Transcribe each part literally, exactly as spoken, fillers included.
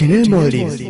ޗެނެލް މޯލްޑިވްސް.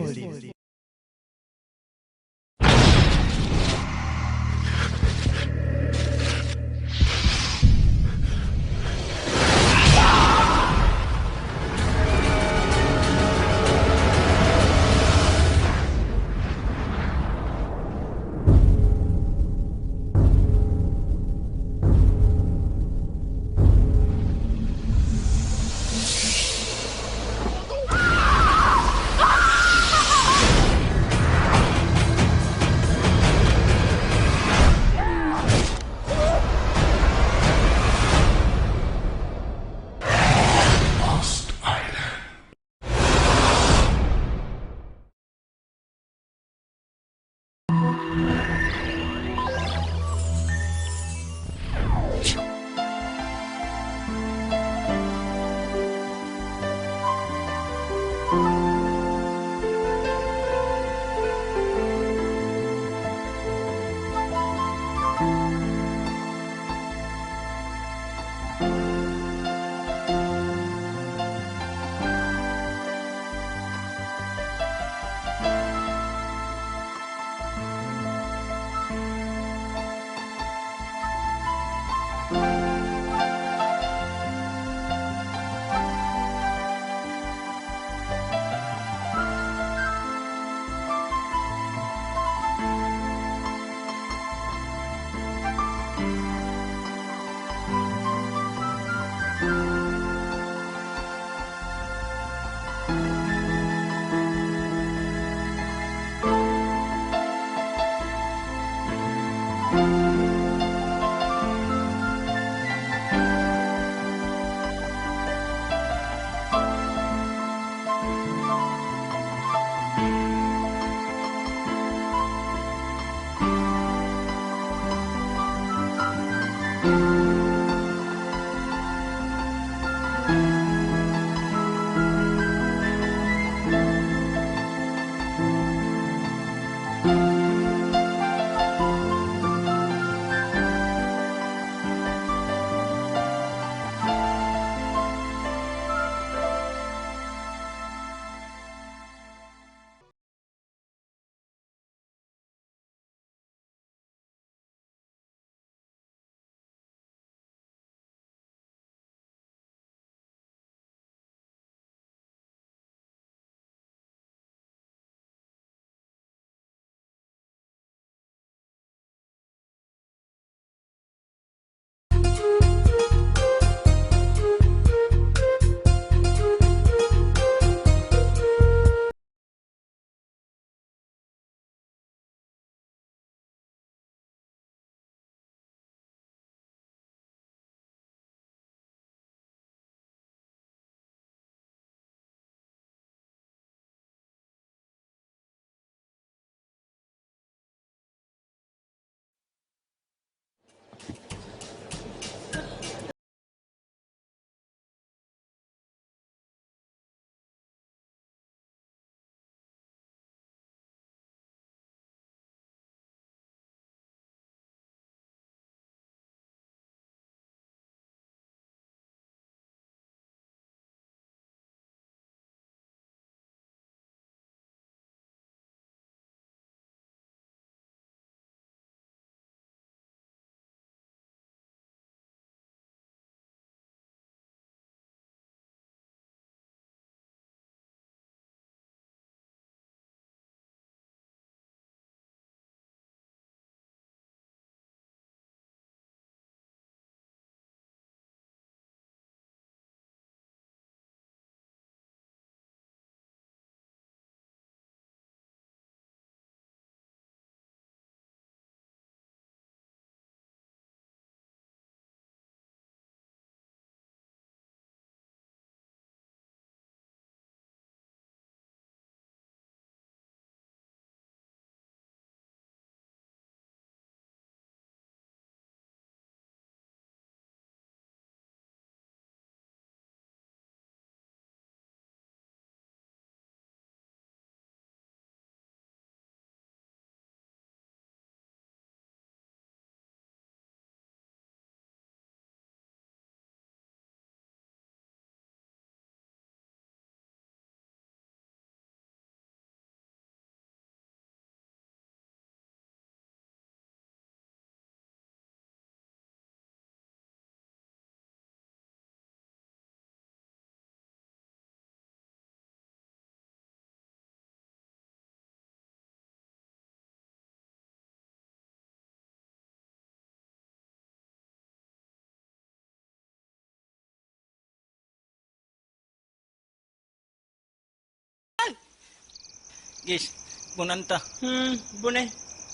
އިޝް، ބުނަންތަ؟ ހުން، ބުނޭ.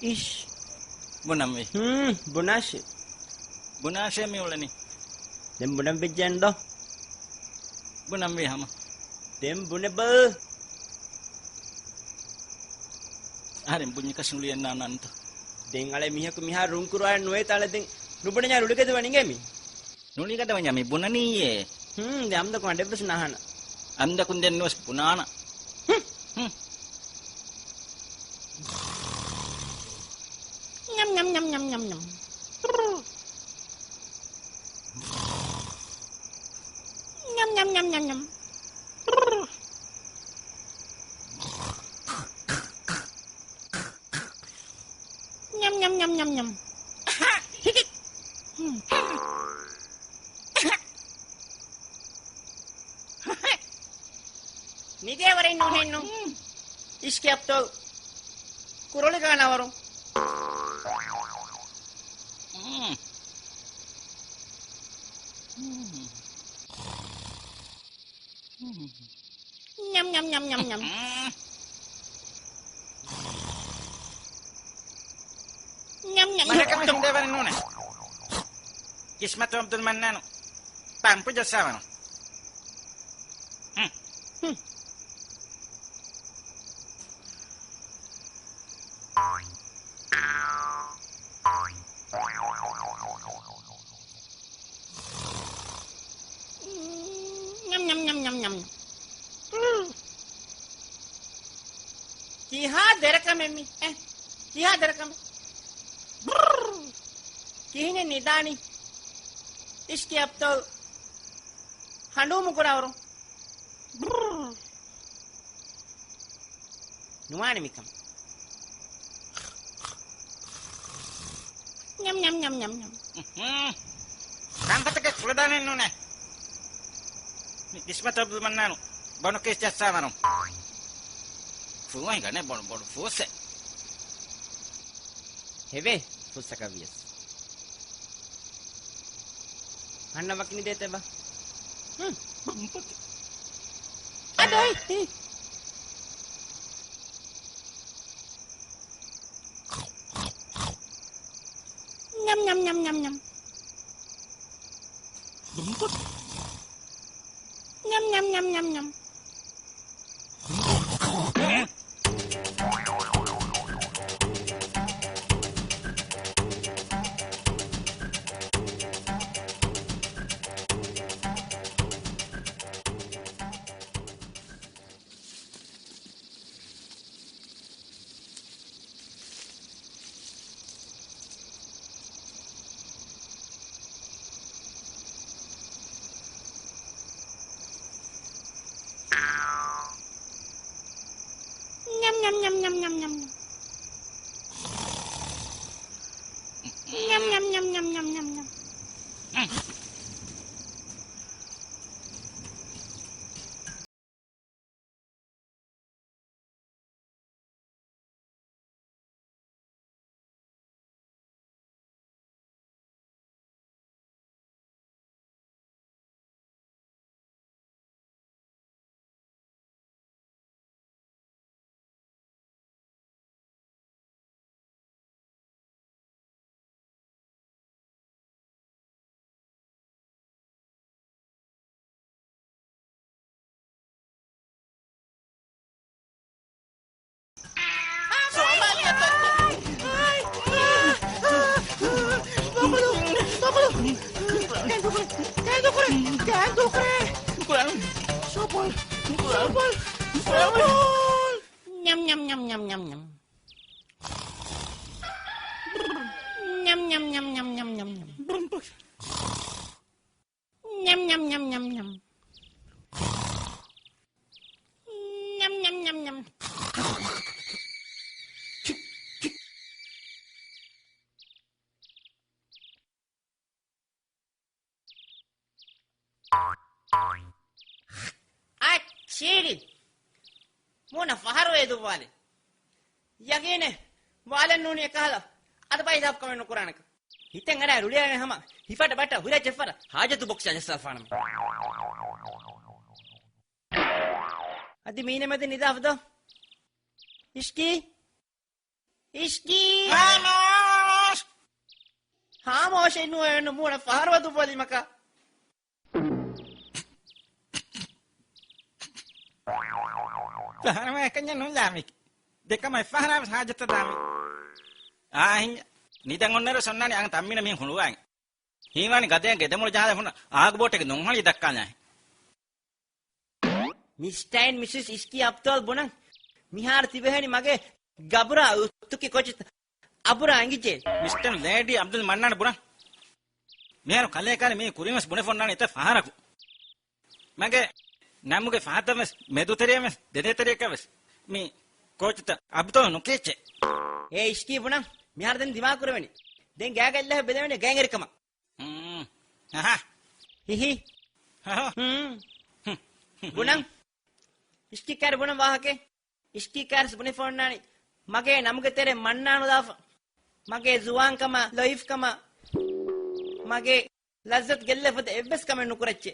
އިޝް. ބުނަންވީ. ހުން، ބުނާށޭ. ބުނާށޭ މި އުޅެނީ. ދެން ބުނަން ވެއްޖެ އެންދޯ؟ ބުނަންވީ ހަމަ. ދެން ބުނެބަލަ. އަހަރެން ބުންޏަކަށް ނުޅިއަންނާނަންތަ؟ ދެން އަޅެ މީހަކު މިހާ ރުންކުރުވާ ނުވޭތަ އަޅެ ދެން. ނުބުނެ ނުޅިގަދަ ވަނީ މި. ނުޅިގަދަ ވަނީ މި ބުނަނީއޭ. ހުން، ދެން އަމްދަކު އަނދަކުން ދެން ނުވެސް ބުނާނަ. ހުން. ހުން. ނަމް، ނަމް، ނަމް، ނަމް، ނަމް، ނަމް. ނަމް، ނަމް، ނަމް، ނަމް، ނަމް. ނަމް، ނަމް، ނަމް، ނަމް، ނަމް. ނިދޭވަރެއް ނޫނޭނު. އިޝް ކެޕްޓަލް. ކުރޮޅި ގާނާވަރު. ނަމް، ނަމް، ނަމް، ނަމް، ނަމް. ނަމް، ނަމް، ނަމް. މަނަކަށް ނިދޭވަރެއް ނޫނޭ. ކިސްމަތު އަބްދުލް މަންނާނު. ޕަމްޕު ޖައްސާވަރު. ހުން. ހުން. ނަމް، ނަމް، ނަމް، ނަމް، ނަމް. ކިހާ ދެރަކަމެއް މި؟ އެ، ކިހާ ދެރަކަމެއް؟ ކިހިނެއް ނިދާނީ؟ އިޝް ކެޕްޓަލް. ހަނޑޫމު ކުރާވަރު. ނުވާނެ މިކަމަށް. ނަމް، ނަމް، ނަމް، ނަމް، ނަމް. ކަންފަތަކެއް ކުޅަދާނެއް ނޫނޭ. މި ކިސްމަތު އަބްދުލް މަންނާނު ބޮނު ކޭސް ޖައްސާވަރު. ފޫހި ގަނެ ބޮޑު ބޮޑު ފޫސެއް. ހެވޭ ފުއްސަކަށް ވިޔަސް. ހަންނަ ވަކި ނިދޭތެބަ؟ ހުން. އަދޮއި. ނަމް، ނަމް، ނަމް، ނަމް، ނަމް. ނަމް، ނަމް، ނަމް، ނަމް، ނަމް. ނަމް، ނަމް، ނަމް، ނަމް، ނަމް. ނަމް، ނަމް، ނަމް، ނަމް. ނަމް، ނަމް، ނަމް، ނަމް، ނަމް. ނަމް، ނަމް، ނަމް، ނަމް، ނަމް. ނަމް، ނަމް، ނަމް، ނަމް. އައްޗީ! މޫނަށް ފަހަރު އެދުއްވާލި. ޔަގީނެއް ވާލެއް ނޫނީ އެކަހަލަ އަދަބާ އިސާބު ކަމެއް ނުކުރާނެކަން. ހިތެއް އަރާ ރުޅިއަރާ ހަމަ ހިފަޑަ ބަޓަ ހުރެއްޖެއްފަރ ހާޖަތު ބޮކްސާ ޖައްސާފާނަމެ. އަދި މީނަ މެދު ނިދާފަ ދޯ؟ އިޝްކީ؟ އިޝްކީ؟ ހާމޯޝް! ހާމޯޝެއް ނުވެ ނު މޫނަށް ފަހަރު ވަދުއްވާލީމަކާ. ފަހަރަށް އެކަންޏެއް ނޫން ލާމިކި. ދެކަމަށް އެއްފަހަރާވެސް ހާޖަތަށް ދާމި. އާ ހިންޏާ. ނިދަން އޮންނައިރު އޮންނާނީ އަން ތަންމީނަށް މީހުން ހުޅުވާގެން. ހީވާނީ ގަދަޔަށް ގެދަމުޅު ޖަހާލާ ހުންނަ އާގު ބޯޓެއްގެ ނުންހަޅީ ދައްކާލާހެން. މިސްޓަރ އެންޑް މިސިސް އިޝްކީ އަބްދުލް ބުނަން. މިހާރު ތިބެހެނީ މަގޭ ގަބުރާ އުތުކި ކޯޗު އަބުރާ އެނގިއްޖެ. މިސްޓަރ އެންޑް ލޭޑީ އަބްދުލް މަންނާން ބުނަން. މިހާރު ކަލޭ ކާލެ މީ ކުރިންވެސް ބުނެފަ އޮންނާނެ އެތައް ފަހަރަކު. މަގޭ ނަމުގެ ފަހަތަށްވެސް މެދުތެރެއަށްވެސް ދެނެތެރެއަކަށްވެސް މި ކޯޗުތައް އަބްދުލް ނުކިޔައްޗޭ. އޭ އިޝްކީ ބުނަން. މިހާރު ދެން ދިމާ ކުރެވެނީ. ދެން ގާގަ އެއްލަހަށް ބެލެވެނީ ގޭން އެރިކަމަށް. ހުން. އަހާ. ހިހި. ހަހަ. ހުން. ހުން. ބުނަން. އިޝްކީ ކާރި ބުނަން ވާހަކަ. އިޝްކީ ކާރިސް ބުނެފަ އޮންނާނީ. މަގޭ ނަމުގެ ތެރެ މަންނާނުލާފަ. މަގޭ ޒުވާންކަމާ، ލޮއިފްކަމާ. މަގޭ ލައްޒަތު ގެއްލެފަދަ އެއްވެސް ކަމެއް ނުކުރައްޗޭ.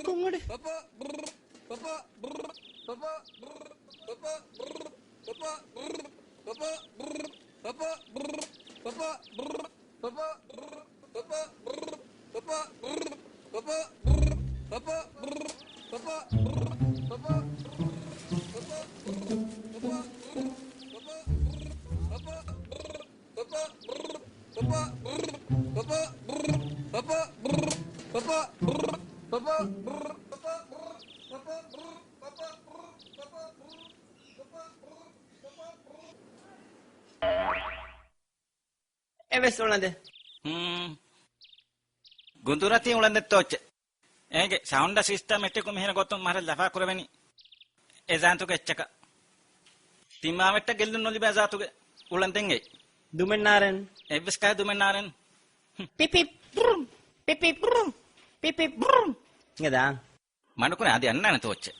ކޮންއަޑެއް؟ އެވެސް އުޅަނދެއް. ހުން. ގުދުރަތީ އުޅަނދެއްތޯ އެއްޗެއް. އޭގެ ސައުންޑް ސިސްޓަމެޓިކު މިހިރަ ގޮތުން މަހަރެއް ލަފާ ކުރެވެނީ އެ ޒާތުގެ އެއްޗަކަށް. ތިމާވެއްޓަށް ގެއްލުން ނުލިބޭ ޒާތުގެ އުޅަނދެއް އެއީ. ދުމެއް ނާރެން. އެއްވެސް ކާ ދުމެއް ނާރެން. ހުން. ޕިޕިޕް ބްރުމް. ޕިޕިޕް ބްރުމް. ޕިޕިޕް ބްރުމް. އިނގޭ ދާން. މަޑުކުރެ އަދި އަންނާނެ ތޯއްޗެއް.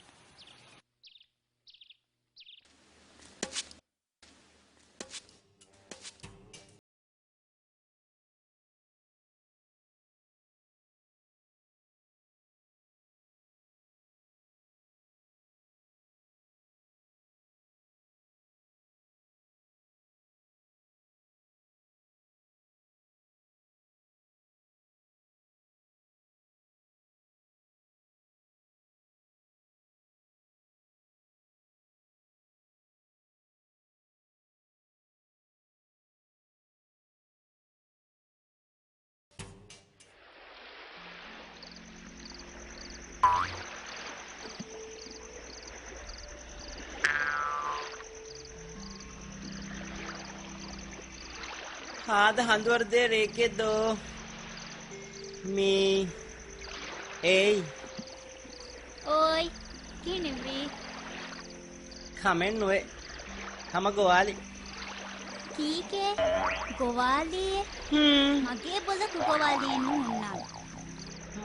ހާދަ ހަނދުވަރުދޭ ރެއެކޭ ދޯ މީ. އޭއް. އޯއި، ކިހިނެއްވީ؟ ކަމެއްނުވޭ. ހަމަ ގޮވާލި. ކީކޭ؟ ގޮވާލީއޭ؟ ހުން. މަގޭ ބޮލަކު ގޮވާލީ ނޫންނާނެ.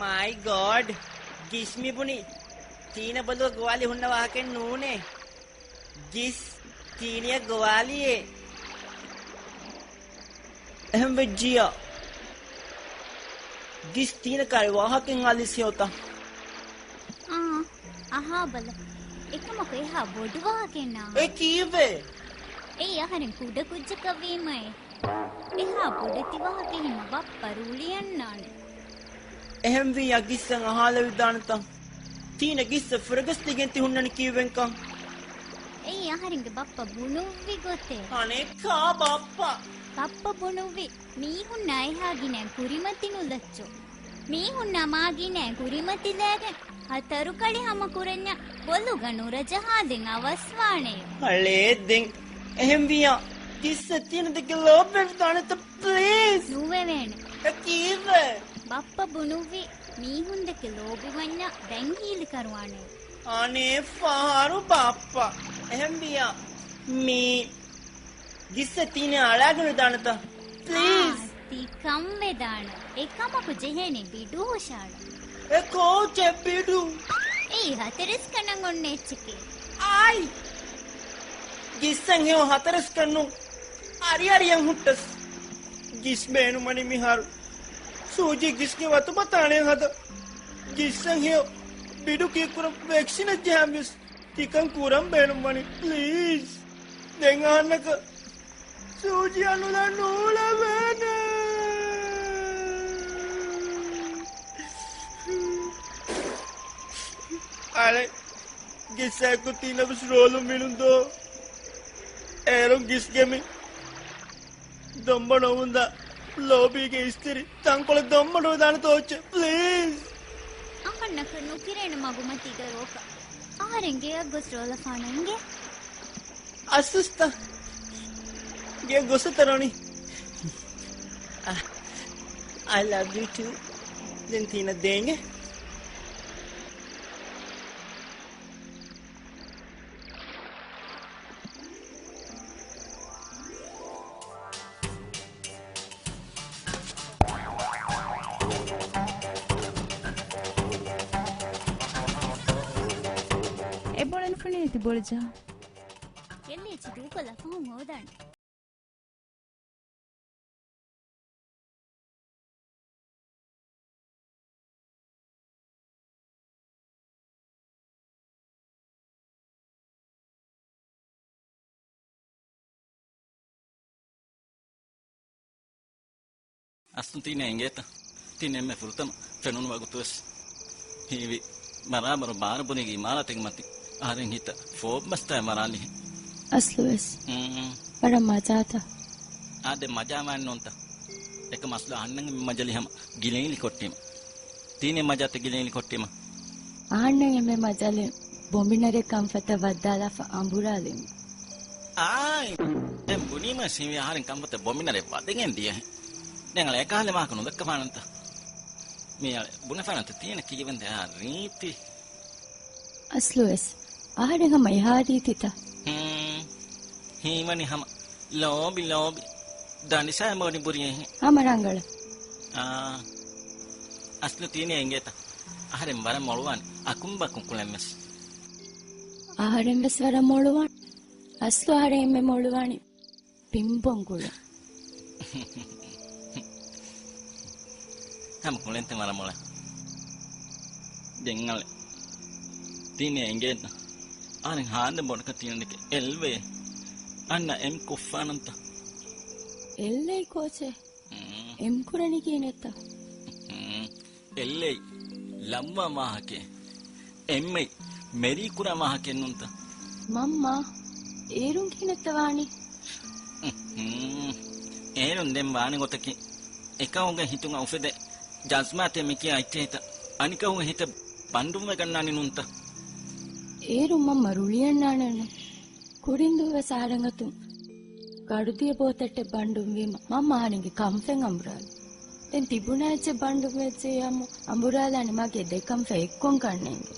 މައި ގޯޑް! ގިސް މި ބުނި. ތީނަ ބޮލުގަ ގޮވާލި ހުންނަ ވާހަކައެއް ނޫނޭ. ގިސް ތީނިއަށް ގޮވާލީއޭ. އެހެން ވެއްޖިއްޔާ. ގިސް ތީނަ ކާރި ވާހަކައެއް އާލިސް ހެޔޮތަ؟ އާ، އަހާބަލަ. އެކަމަކު އެހާ ބޮޑު ވާހަކައެއް ނާ. އެ ކީއްވެ؟ އެއީ އަހަރެން ކުޑަ ކުއްޖަކަށް ވީމައޭ. އެހާ ބޮޑެތި ވާހަކައެއް ހިމަ ބައްޕަ ރޫޅި އަންނާނެ. އެހެންވިއްޔާ ގިއްސަށް އަހާލެވިދާނެތަ؟ ތީނަ ގިއްސަށް ފުރަގަސްދީގެން ތި ހުންނަނީ ކީއްވެންކަން؟ އެއީ އަހަރެންގެ ބައްޕަ ބުނުއްވި ގޮތޭ. އަނެއްކާ ބައްޕަ؟ ބައްޕަ ބުނުއްވި މީހުންނާ އެހާ ގިނައިން ކުރިމަތި ނުލައްޗޯ. މީހުންނާ މާ ގިނައިން ކުރިމަތިލައިގެން ހަތަރު ކަޅި ހަމަ ކުރަންޏާ ބޮލުގަ ނުރަޖަހާލިން އަވަސްވާނެޔޯ. އަޅޭ ދެން. އެހެންވިއްޔާ ގިއްސަށް ތީނަ ދެކެ ލޯބިވެވިދާނެތަ ޕްލީޒް؟ ނުވެވޭނެ. އެ ކީއްވެ؟ ބައްޕަ ބުނުއްވި މީހުން ދެކެ ލޯބިވަންޏާ ދެން ހީލިކަރުވާނެ. އަނެއް ފަހަރު ބައްޕަ. އެހެންވިއްޔާ މީ ގިއްސަށް ތީނަ އަޅާގެން ވެދާނެތަ؟ ޕްލީޒް. އާ، ތި ކަން ވެދާނެ. އެކަމަކު ޖެހޭނެ ބިޑު ހުށަހަޅަން. އެ ކޯޗެއް ބިޑު؟ އެއީ ހަތަރެސް ކަންނަށް އޮންނަ އެއްޗެކޭ. އާއި! ގިއްސަން ހެޔޮ ހަތަރެސް ކަންނު. އަރިއަރިއަށް ހުއްޓަސް. ގިސް ބޭނުމަނީ މިހާރު. ސޫޒީ ގިސްގެ ވަތުބަތާނެ ހަދަ. ގިއްސަން ހެޔޮ. ބިޑު ކީއްކުރަން ވެކްސިނެއް ޖަހަން ވެސް ތިކަން ކުރަން ބޭނުންވަނީ. ޕްލީޒް. ދެން އަހަންނަކަށް ސޫޖިއަށް ނުލާ ނޫޅެވޭނެ. އަޅެ، ގިސްއާއެކު ތީނަ ވެސް ރޯލުން ވިނުން ދޯ. އޭރުން ގިސްގެ މި ދޮންބަނޮވުންދާ ލޯބީގެ އިސްތިރި ތަންކޮޅެއް ދޮންބަނޮވެދާނެތޯ އޮއްޗެ، ޕްލީޒް. އަހަންނަކަށް ނުކިރޭނެ މަގުމަތީގަ ރޯކަށް. އަހަރެން ގެޔަށް ގޮސް ރޯލަފާނަން އިނގޭ. އަސްސްތަ. ގެޔަށް ގޮސް އެތަރަނީ. I love you too. ދެން ތީނަ ދޭނގެ. އެ ބޮޅެ ނުފެނޭ ތި ބޮޅެ ޖަހާ. އެއްލޭ އެއްޗެއް ދޫކޮށްލާ ފަހުން ހޯދާނެ. އަސްލު ތީނަ އެނގޭތަ؟ ތީނަ އެންމެ ފުރަތަމަ ފެނުނު ވަގުތުވެސް ހީވި މަރާމަރު ބާރަބުރީގެ އިމާރާތެއްގެ މަތިން އަހަރެން ހިތަށް ފޯބްމަސްތާއެއް މަރާލިހެން. އަސްލުވެސް. މް. ވަރަށް މަޖާތަ؟ އާދެ، މަޖާ ވާނެ ނޫންތަ؟ އެކަމް އަސްލު އަހަންނަށް އެންމެ މަޖަލީ ހަމަ ގިލައިލި ކޮށްޓީމަ. ތީނަ އެންމެ މަޖާތަ ގިލައިލި ކޮށްޓީމަ. އަހަންނަށް އެންމެ މަޖަލީ ބޮނބިނަރެއް ކަންފަތަށް ވައްދާލާފަ އަނބުރާލީމަ. އާއި، ދެން ބުނީމަ ސީވީ އަހަރެން ކަންފަތަށް ބޮނބިނަރެއް ވަދެގެން ދިޔަހެން. ދެން އަޅެ އެކަހަލަ ވާހަކަ ނުދައްކަފާނަންތަ؟ މި އަޅެ ބުނެފާނަންތަ ތީނަ ކީއްވެންތަ އެހާ ރީތި؟ އަސްލުވެސް އަހަރެން ހަމަ އެހާ ރީތިތަ؟ ހޫން. ހީވަނީ ހަމަ ލޯބި ލޯބި ދަނޑިސައި ބޮޑި ބުރި އެހެން. ހަމަ ރަނގަޅަށް. އާ. އަސްލު ތީނަ އެނގޭތަ؟ އަހަރެން ވަރަށް މޮޅުވާނެ އަކުނބަކުން ކުޅެން ވެސް. އަހަރެން ވެސް ވަރަށް މޮޅުވާނެ. އަސްލު އަހަރެން އެންމެ މޮޅުވާނީ ޕިންޕޮން ކުޅެން. ހަމަ ކުޅެންތަ ވަރަށް މޮޅަށް. ދެން އަޅެ. ތީނަ އެނގޭތަ؟ އަހަރެން ހާނދަ ބޮޑަކަށް ތީނަ ދެކެ އެލްވޭ. އަންނަ އެމް ކޮށްފާނަންތަ؟ އެލްއޭ ކޯޗެއް؟ މް. އެމް ކުރަނީ ކިހިނެއްތަ؟ މް. އެލްއޭ ލައްވާ ވާހަކައެއް. އެމްއޭ މެރީ ކުރާ ވާހަކައެއް ނޫންތަ؟ މަންމާ، އޭރުން ކިހިނެއްތަ ވާނީ؟ މް. އޭރުން ދެން ވާނެ ގޮތަކީ، އެކަހުގެ ހިތުގަ އުފެދޭ ޖަޒްބާތެއް މިކިޔާ އެއްޗެހިތަ، އަނެކަހުގެ ހިތަށް ބަނޑުންވެގަންނާނީ ނޫންތަ؟ އޭރުން މަންމަ ރުޅިއަންނާނެއްނު. ކުރިން ދުވަސް އަހަރެން އަތުން ގަޑުދިޔަ ބޯތައްޓެއް ބަނޑުން ވީމަ، މަންމަ އަހަރެންގެ ކަންފަތް އަނބުރާލި. ދެން ތިބުނާ އެއްޗެއް ބަނޑުން ވެއްޖެޔާމު އަނބުރާލާނެ މަގޭ ދެ ކަންފަތް އެއްކޮން ކަންނޭނގެ.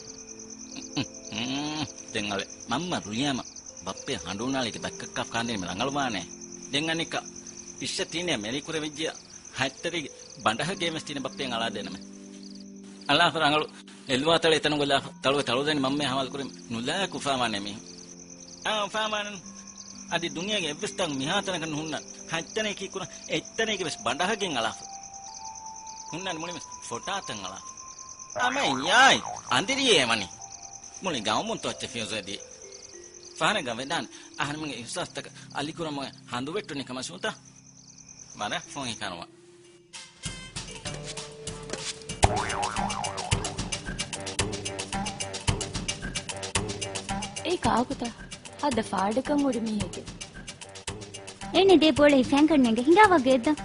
ދެން އަޅެ މަންމަ ރުޅިޔާމަ ބައްޕަ ހަނޑޫނާޅީގެ ދައްކައްކާފަ ކާންދެނީމަ ރަނގަޅުވާނެ. ދެން އަނެއްކާ އިއްޝަ ތީނަ މެރީ ކުރެވިއްޖެޔާ ހަތްތަރީގެ ބަނޑަހަގޭން ވެސް ތީނަ ބައްޕައަށް އަޅާދޭނަމޭ. އަޅާފަ ރަނގަޅު. އެލްވާތަޅެ އެތަނުގަ ލާފަ ތަޅުވެ ތަޅުދެނި މަންމަ ހަވާލުކުރި ނުލާ ކުފާވާނެ މީހުން. އާ، އުފާވާނެނު. އަދި ދުނިޔޭގެ އެއްވެސް ތަން މިހާތަނަކަށް ނުހުންނަ ހަތްތަނެއް ކީއްކުރަން އެއްތަނެއްގެ ވެސް ބަނޑަހަގެން އަޅާފަ. ހުންނަން މުޅިން ވެސް ފޮޓާތައް އަޅާފަ. އަމަ އިޔާއި އަނދިރިޔޭ ވަނީ. މުޅި ގައުމުން ތޯއްޗެއް ފިޔުޒު ދީ. ފަހަރެއްގަ ވެދާން އަހަރެމެންގެ އިހުސާސްތަކަށް އަލިކުރަމުގެ ހަނދުވެއްޓުނީ ކަމަށް ސޫތާ. ވަރަށް ފޮހި ކަނުވާ. އެއީ ކާކުތަ؟ ހަދަ ފާޑަކަށް ހުރި މީހެކޭ. އޭނެ ދޭ ބޯޅަ ހިފައިން ކަންނޭނގެ ހިނގާ ވަގޭ އެއްދަން.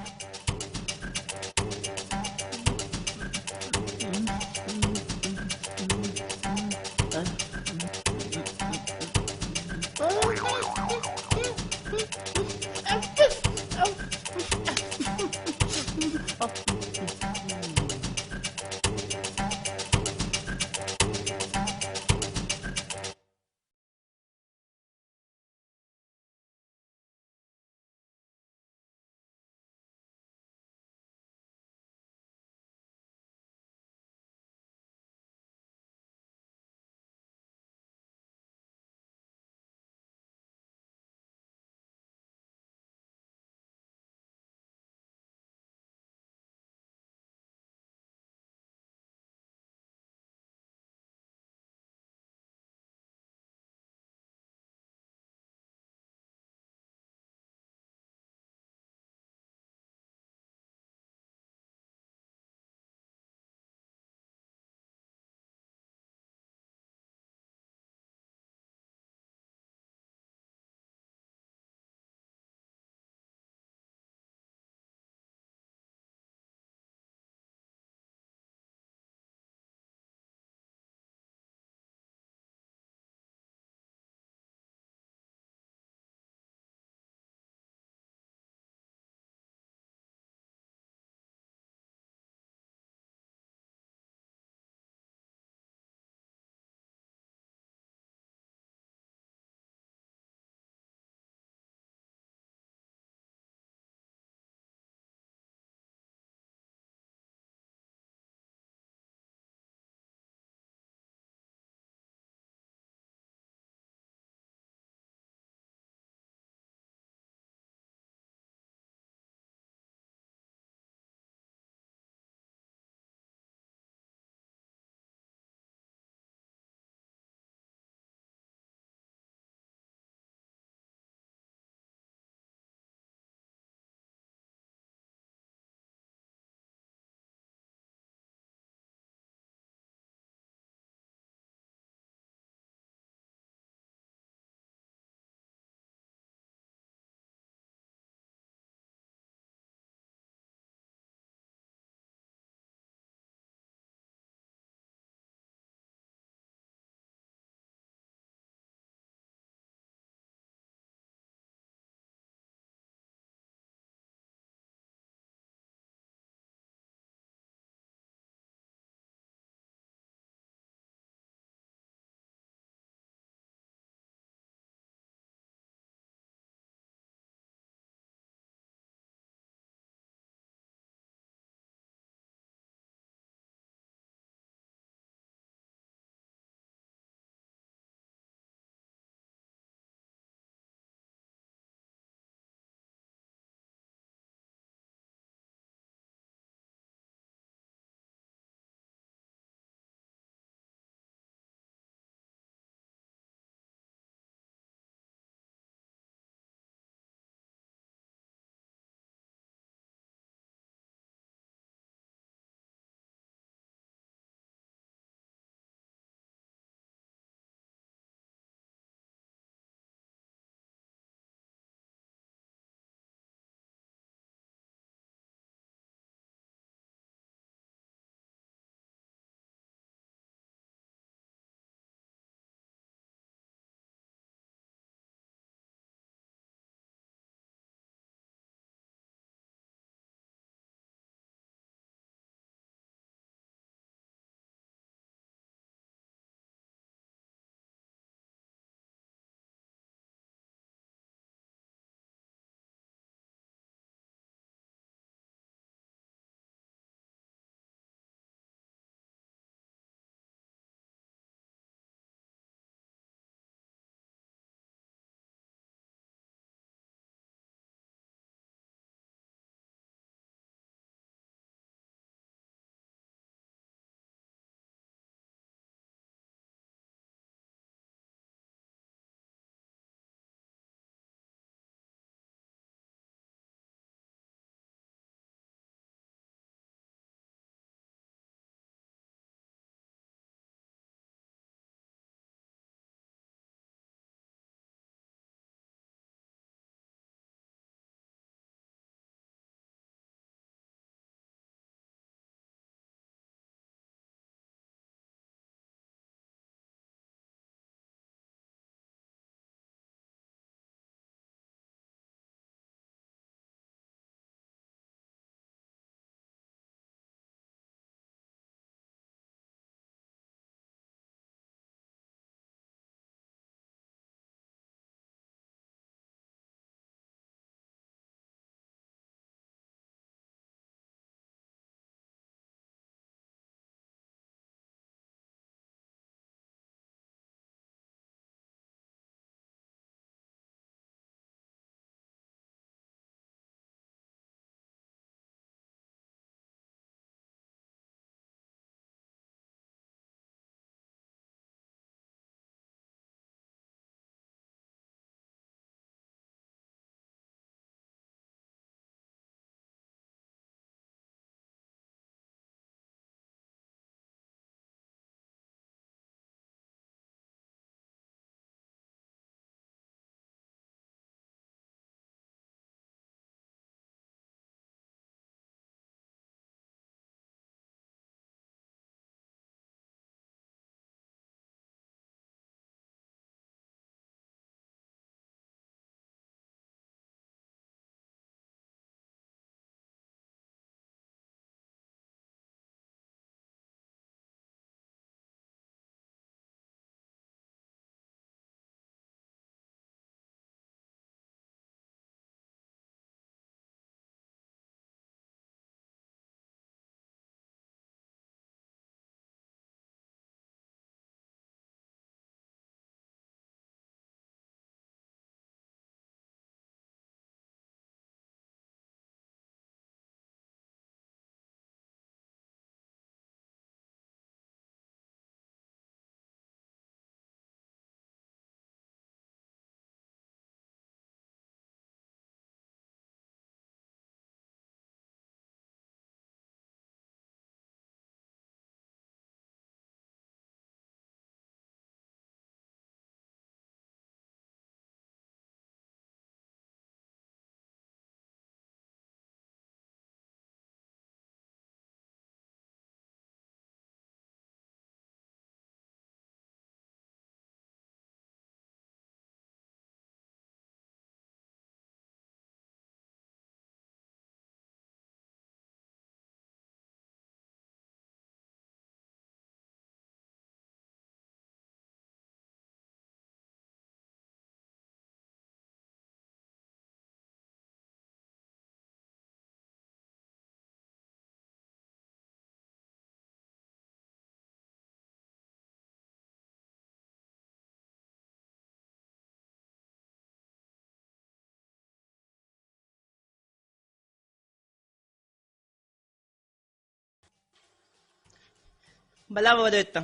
ބަލާ ވަދެވެއްތަ؟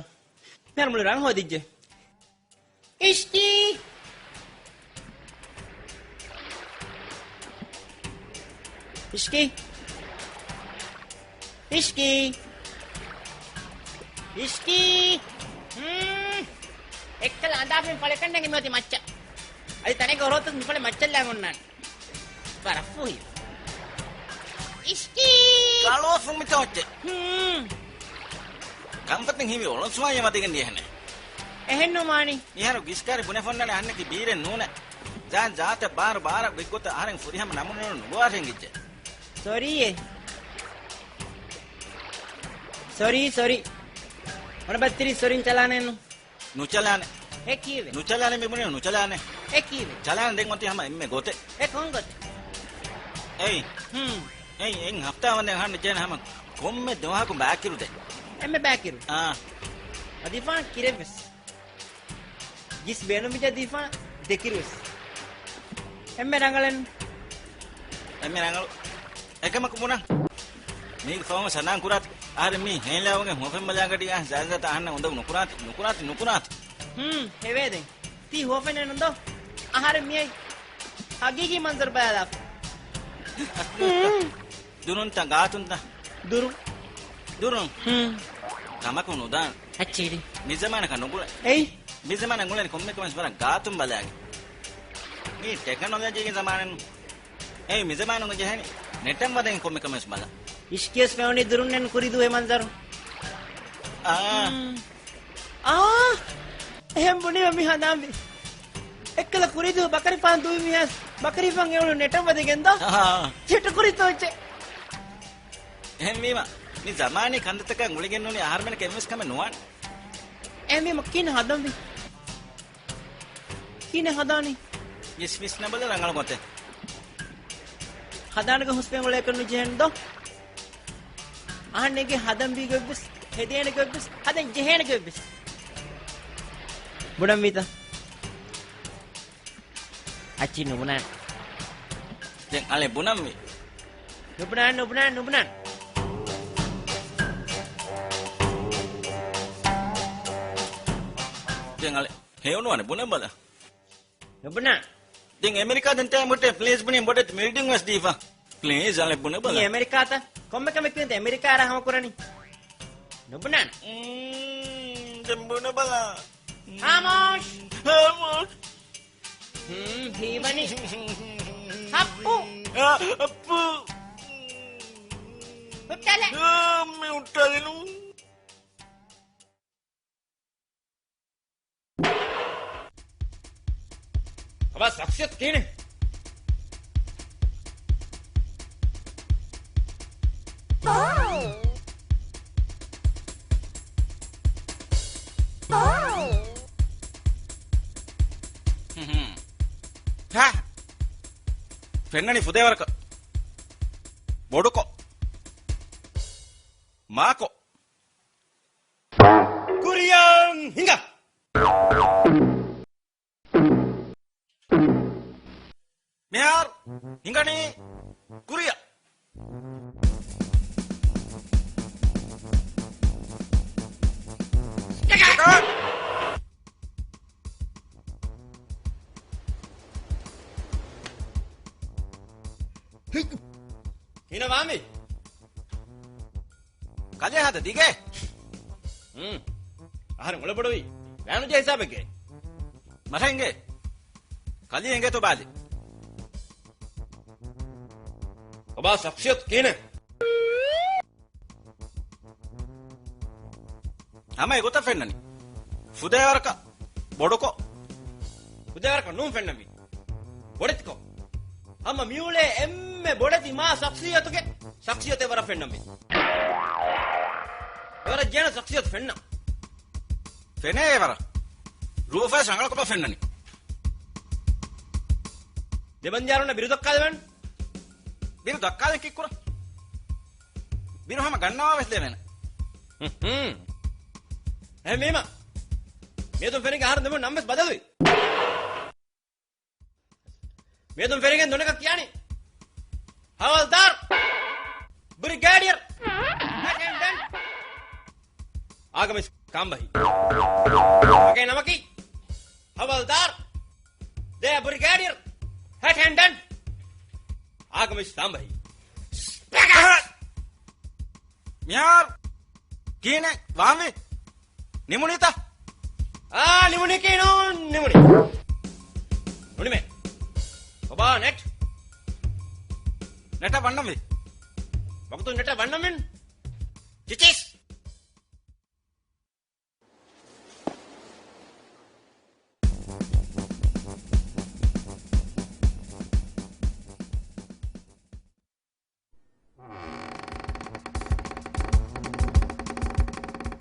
މިހާރު މުޅި ރަން ހޯދިއްޖެ. އިޝްކީ! އިޝްކީ! އިޝްކީ! އިޝްކީ! ހުން. އެއްކަލަ އަނދާފިން ފަޅެކަންނަނގެ މިއޮތީ މައްޗަށް. އަދި ތަނެއްގަ ހޮރޮތަސް މިފަޅެ މައްޗަށް ލާން އޮންނާނެ. ވަރަށް ފޫހި. އިޝްކީ! ކަޅުވަފުން މިތޯ އޮއްޗެ. ހުން. ކަންފަތިން ހީވީ އޮޅޮންސުވާޔަށް ވަދެގެން ދިޔަހެނެއް. އެހެންނު މާނީ. މިހާރު ގިސްކާރި ބުނެފަންނާނެ އަހަންނަކީ ބީރެއް ނޫނޭ. ޒާން ޒާތަށް ބާރު ބާރަށް ގޮތްގޮތަށް އަހަރެން ފުރިހަމަ ނަމުނު ނުގޮވާށޭ އެނގިއްޖެ. ސޮރީއޭ. ސޮރީ، ސޮރީ. އޮނަ ބައްތިރީ ސޮރީން ޗަލާނެއްނު. ނުޗަލާނެ. އެ ކީއްވެ؟ ނުޗަލާނެ މި ބުނީ ނުޗަލާނެ. އެ ކީއްވެ؟ ޗަލާނެ ދެން އޮތީ ހަމަ އެންމެ ގޮތެއް. އެ ކޮން ގޮތެއް؟ އެއި. ހުން. އެއި، އެއް ހަފްތާ ވަންދެން އަހަން ޖެހޭނެ ހަމަ ކޮންމެ ދުވަހަކު ބާކިރު ދޭ. އެންމެ ބާކިރު؟ އާ. އަދިފާން ކިރެއްވެސް. ގިސް ބޭނުމިޖަ ދީފާން ދެކިރުވެސް. އެންމެ ރަނގަޅެއް. އެންމެ ރަނގަޅު. އެކަމަކު ބުނަން. މީގެ ފަހުން ސަނާން ކުރާތި. އަހަރެން މީ ހޭންލާވަގެން ހުވަފެން ބަލާގަޑި އަހަ ޒާޒާތަ އަހަންނަށް އުނދަގޫ ނުކުރާތި، ނުކުރާތި، ނުކުރާތި. ހުން، ހެވޭދެން. ތީ ހުވަފެންނެއްނު ދޯ؟ އަހަރެން މިއައި ހަގީގީ މަންޒަރު ބަލާލާފަ. ހުން. ދުރުންތަ ގާތުންތަ؟ ދުރުން. ދުރުން. ހުން. ކަމަކު ނުދާން. އައްޗީރި. މިޒަމާނަކަށް ނުގުޅޭ. އެއި. މިޒަމާނަށް ގުޅެނީ ކޮންމެ ކަމެއް ވަރަށް ގާތުން ބަލާގެން. މީ ޓެކްނޮލޮޖީގެ ޒަމާނެއްނު. އެއީ މިޒަމާނުގެ ޖެހެނީ ނެޓަށް ވަދެގެން ކޮންމެ ކަމެއް ބަލާ. އިޝްކިޔަސް ފެނުނީ ދުރުންނެއްނު ކުރިދޫ އެ މަންޒަރު. އާ. ހުން. އާ! އެހެން ބުނީމަ މި ހަނދާންވީ. އެއްކަލަ ކުރިދޫ ބަކަރިފާން ދުވި މީހާސް ބަކަރިފާން އެއުޅުނު ނެޓަށް ވަދެގެން ދޯ؟ އާ. ޗެޓު ކުރިތޯ އެއްޗެއް؟ އެހެންވީމަ، މި ޒަމާނީ ކަންތައްތަކާ ގުޅިގެން ނޫނީ އަހަރުމެންނަކަށް އެއްވެސް ކަމެއް ނުވާނެ. އެހެންވީމަ ކިހިނެއް ހަދަންވީ؟ ކިހިނެއް ހަދާނީ؟ ވިސް ވިސްނަބަލަ ރަނގަޅު ގޮތެއް. ހަދާނެގެ ހުސްވެ އުޅޭކަށް ނުޖެހެން ދޯ؟ އަހަންނެއްގެ ހަދަންވީ ގޮތްވެސް، ހެދޭނެ ގޮތްވެސް، ހަދަން ޖެހޭނެ ގޮތްވެސް. ބުނަންވީތަ؟ އައްޗި ނުބުނާނެ. ދެން އަލެ ބުނަންވީ. ނުބުނާނެ، ނުބުނާނެ، ނުބުނާނެ. ދެން އަލެ ހެޔޮނުވާނެ ބުނެބަލަ. ނުބުނާ. ދެން އެމެރިކާ ދެން ތޭ މުއްޓޭ ޕްލީޒް ބުނި ބޮޑެތި މިލްޑިން ވެސް ދީފަ. ޕްލީޒް އަލެ ބުނެބަލަ. މީ އެމެރިކާތަ؟ ކޮންމެ ކަމެއް ކިޔުންތަ އެމެރިކާ ރާ ހަމަ ކުރަނީ؟ ނުބުނާނެ. މް، ދެން ބުނެބަލަ. ހާމޯޝް. ހާމޯޝް. ހުން، ހީވަނީ. ހައްޕު. އާ، ހައްޕު. ހުއްޓާލެ. އާ، މި ހުއްޓާލެނު. ކޮބާ ޝަޚްޞިއްޔަތު ކިހިނެއް؟ ހަ. ފެންނަނީ ފުދޭވަރަކަށް. ބޮޑުކޮށް. މާކޮށް. ކުރިއަށް ހިނގާ. މިހާރު ހިނގަނީ ކުރިއަށް. ހިނގާ ވާމި. ކަލޭ ހާދަ ދިގޭ. ހުން. އަހަރެން އުޅެ ބޮޑުވީ. ވައިނުޖެ ހިސާބެއްގެ. މަށަ އިނގޭ. ކަލީ އިނގޭތޯ ބާލި. ކޮބާ ޝަޚްޞިއްޔަތު ކިހިނެއް؟ ހަމަ އެގޮތަށް ފެންނަނީ. ފުދޭވަރަކަށް ބޮޑުކޮށް. ފުދޭވަރަކަށް ނޫން ފެންނަންވީ. ބޮޑެތިކޮށް. ހަމަ މިއުޅޭ އެންމެ ބޮޑެތި މާ ޝަޚްޞިއްޔަތުގެ ޝަޚްޞިއްޔަތެއް ވަރަށް ފެންނަންވީ. ވަރަށް ޖެހޭނެ ޝަޚްޞިއްޔަތު ފެންނަ. ފެނޭ ވަރަށް. ރޫފަސް ރަނގަޅަށް ކޮބާ ފެންނަނީ. ދެބަންދިޔާރުންނަށް ބިރު ދައްކާލެވެން. ބިރު ދައްކާލެން ކީއްކުރަން؟ ބިރު ހަމަ ގަންނަވާ ވެސް ދެވޭނެ. ހުން. އެހެންވީމަ. މިއަދުން ފެނިގެން އަހަރެން ދެމުން ނަން ވެސް ބަދަލުވި. މިއަދުން ފެނިގެން ދޮނެކަށް ކިޔާނީ. ހަވާލްދާރު. ބްރިގޭޑިއަރު. ސެކަންޑް ލިއުޓެނަންޓް. އާގަމިސް ކާނބަހީ. އޭގެ ނަމަކީ ހަވާލްދާރު، ދެ ބްރިގޭޑިއަރު، ހެޑް ހޭންޑް، އާގަމިސް ކާނބަހީ. މިހާރު ކިހިނެއް ވާންވީ؟ ނިމުނީތަ؟ އާ، ނިމުނީކީ ނޫން، ނިމުނީ. ނުނިމޭ. ބަބާ، ނެޓް. ނެޓަށް ވަންނަންވީ. ވަގުތުން ނެޓަށް ވަންނަމެން. ޗިޗިސް.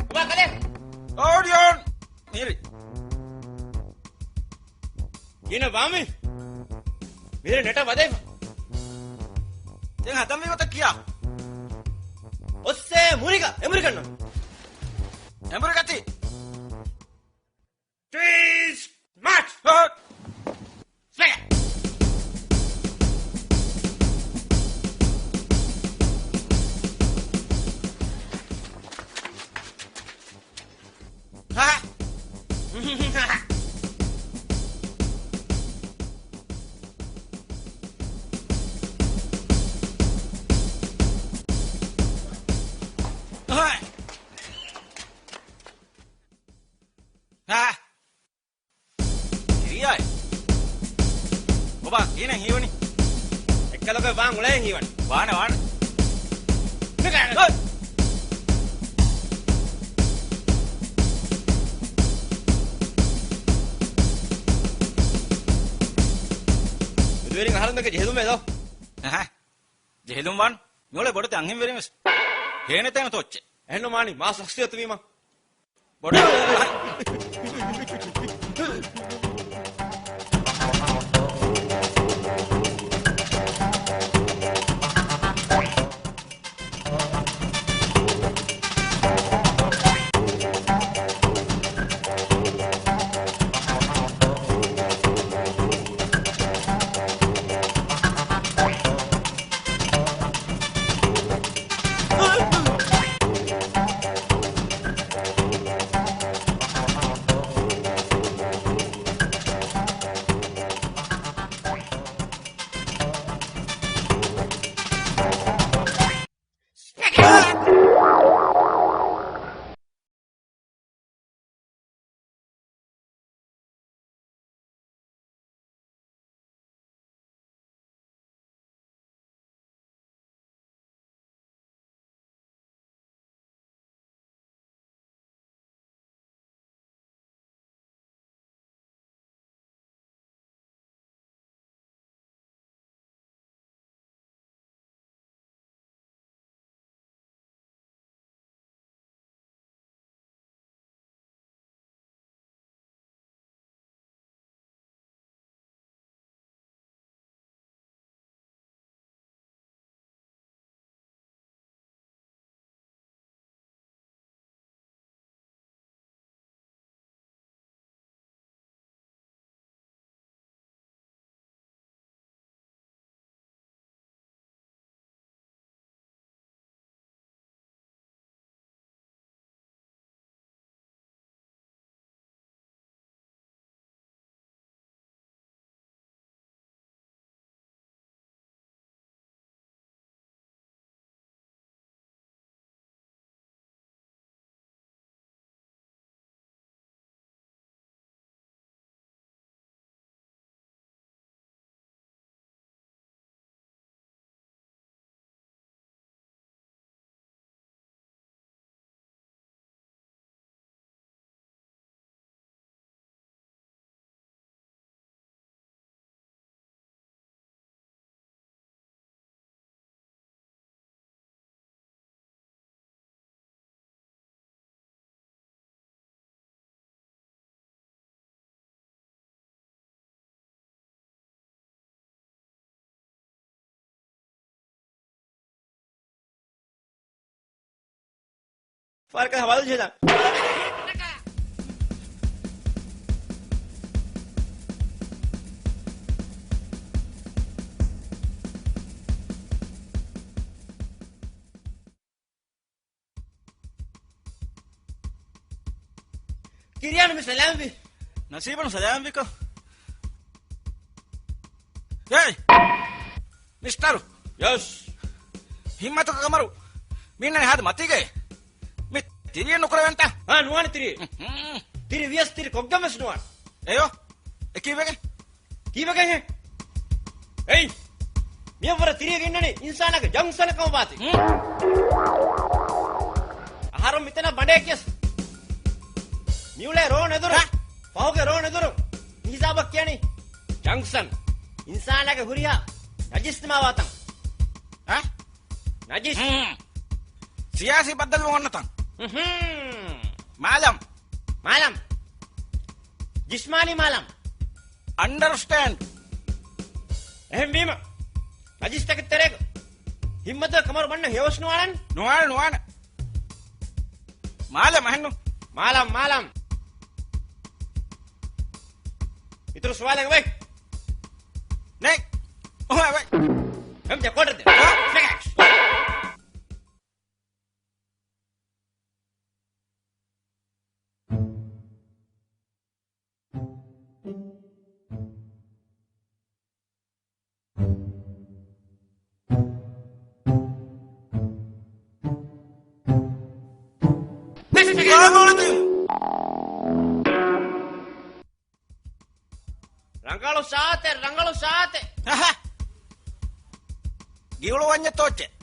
ބަބާ، ކަލޭ. އޯޑިއޯން. މީރި. ގިނަ ބާމި. މީރި ނެޓަށް ވަދެފަ. ދެން ހަދަންވީ ގޮތަށް ކިޔާ. އޮއްސޭ މުރިގަ، އެ މުރިގަންނަ. އެ މުރިގަތީ. ޓްވިސްޓް މާޗް! ހޮޓް! ސްވެގެ! ހާ! ހާ! ހާ! ކިރިޔާއެއް. ބަބާ، ކިހިނެއް ހީވަނީ؟ އެއްކަލަކަށް ވާން އުޅޭ ހީވަނީ. ވާނެ، ވާނެ. މި ގާނެ. އޮތް. މެދުވެރިން އަހަރެންނަކަށް ޖެހިލުމެއް ދޯ؟ އަހަ. ޖެހިލުން ވާން. މިއުޅޭ ބޮޑެތި އަންހެންވެރިން ވެސް. ހޭނެތޭނެ ތޯއްޗެއް. އެހެންނު މާނި، މާ ޝަޚްސިއްޔަތު ވީމަ. ބޮޑު. ފާރަކަށް ހަވާލު ޖެހިދާން. ކިރިޔާނު މި ސަލާމްވި. ނަސީބުން ސަލާމްވިކޮށް. އޭ! މިސްޓަރު! ޔަސް. ހިންމަތުގެ ކަމަރު މީނަ ހާދަ މަތީގައޭ. މި ތިރިއެއް ނުކުރެވެންތަ؟ އާ، ނުވާނެ ތިރިއެއް. ހުން. ތިރި ވިޔަސް ތިރި ކޮށްގެން ވެސް ނުވާނެ. އެޔޯ، އެ ކީއްވެގެން؟ ކީއްވެގެން ހޭ؟ އެއް! މިއަށްވުރެ ތިރިއެއް ގެންނަނީ އިންސާނާގެ ޖަންކްޝަނަށް ކަމަށް ވާތީ. ހުން. އަހަރުން މިތަނަށް ބަނޑެއް ކިޔަސް. މިއުޅޭ ރޯން އެދުރު. ހަ؟ ފަހުގެ ރޯން އެދުރު. މި ހިސާބަށް ކިޔަނީ ޖަންކްޝަން. އިންސާނާގެ ހުރިހާ ނަޖިސް ދިމާވާތަން. އަ؟ ނަޖިސް. ހުން. ސިޔާސީ ބައްދަލުވުން އޮންނަތަން. ހުން. މާލަމް. މާލަމް. ޖިސްމާނީ މާލަމް. އަންޑަރސްޓޭންޑް. އެހެންވީމަ، ނަޖިސްތަކެއް ތެރޭގަ ހިންމަތުގެ ކަމަރު ބަންނަ ހެޔޮސް ނުވާނަން. ނުވާނެ، ނުވާނެ. މާލަމް އަހަންނު. މާލަމް، މާލަމް. އިތުރު ސުވާލެއް އޮތް؟ ނެތް. އޮހޮ، އޮތް. ހެމް ޖަކޯޓަށް ދެ. އާ؟ ފެކެޓް. ރަނގަޅު ސާތެއް، ރަނގަޅު ސާތެއް. ހަހަ. ގިއުޅު ވަންޏެއް ތޯއްޗެއް.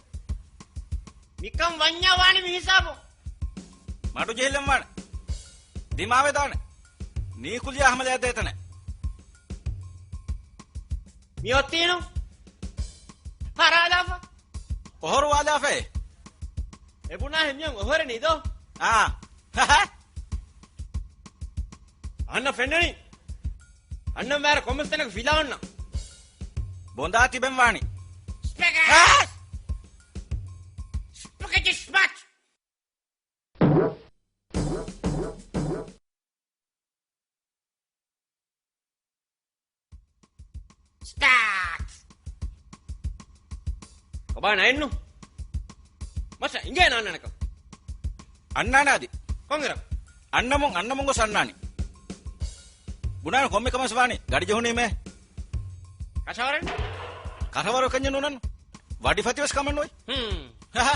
މިކަން ވަންޏާ ވާނެ މި ހިސާބު. މަޑު ޖެހިލަން ވާނެ. ދިމާވެދާނެ. ނީކުލިޔާ ހަމަލާ ދޭތަނެ. މި އޮތީނު. ހަރާލާފަ. އޮހޮރު ވާލާފައޭ. އެ ބުނާ ހެން މިއޮން އޮހޮރެނީ ދޯ؟ އާ. އަންނަ ފެންނަނީ. އަންނަ މާރ ކޮމެސް ތަނަކަ ފިލާ އޮންނަ. ބޮނދާ ތިބެން ވާނީ. ސްޕެގެޓް! އާ! ސްޕެގެޓި ސްޕެޓް! ސްޓާޓް! ކޮބާ ނައެއްނު؟ މަށަށް އިނގޭ ނާންނަނަކަ. އަންނާނާދި. ކޮންއިރަ؟ އަންނަމުން، އަންނަމުން ގޮސް އަންނާނީ. ބުނާނު ކޮންމެ ކަމަސް ވާނީ ގަޑި ޖެހުނީމޭ. ކަށަވަރެއް؟ ކަށަވަރު ކަންޏެއް ނޫނަން. ވަޑިފަތިވެސް ކަމެއް ނުވޭ. ހުން. ހަހަ.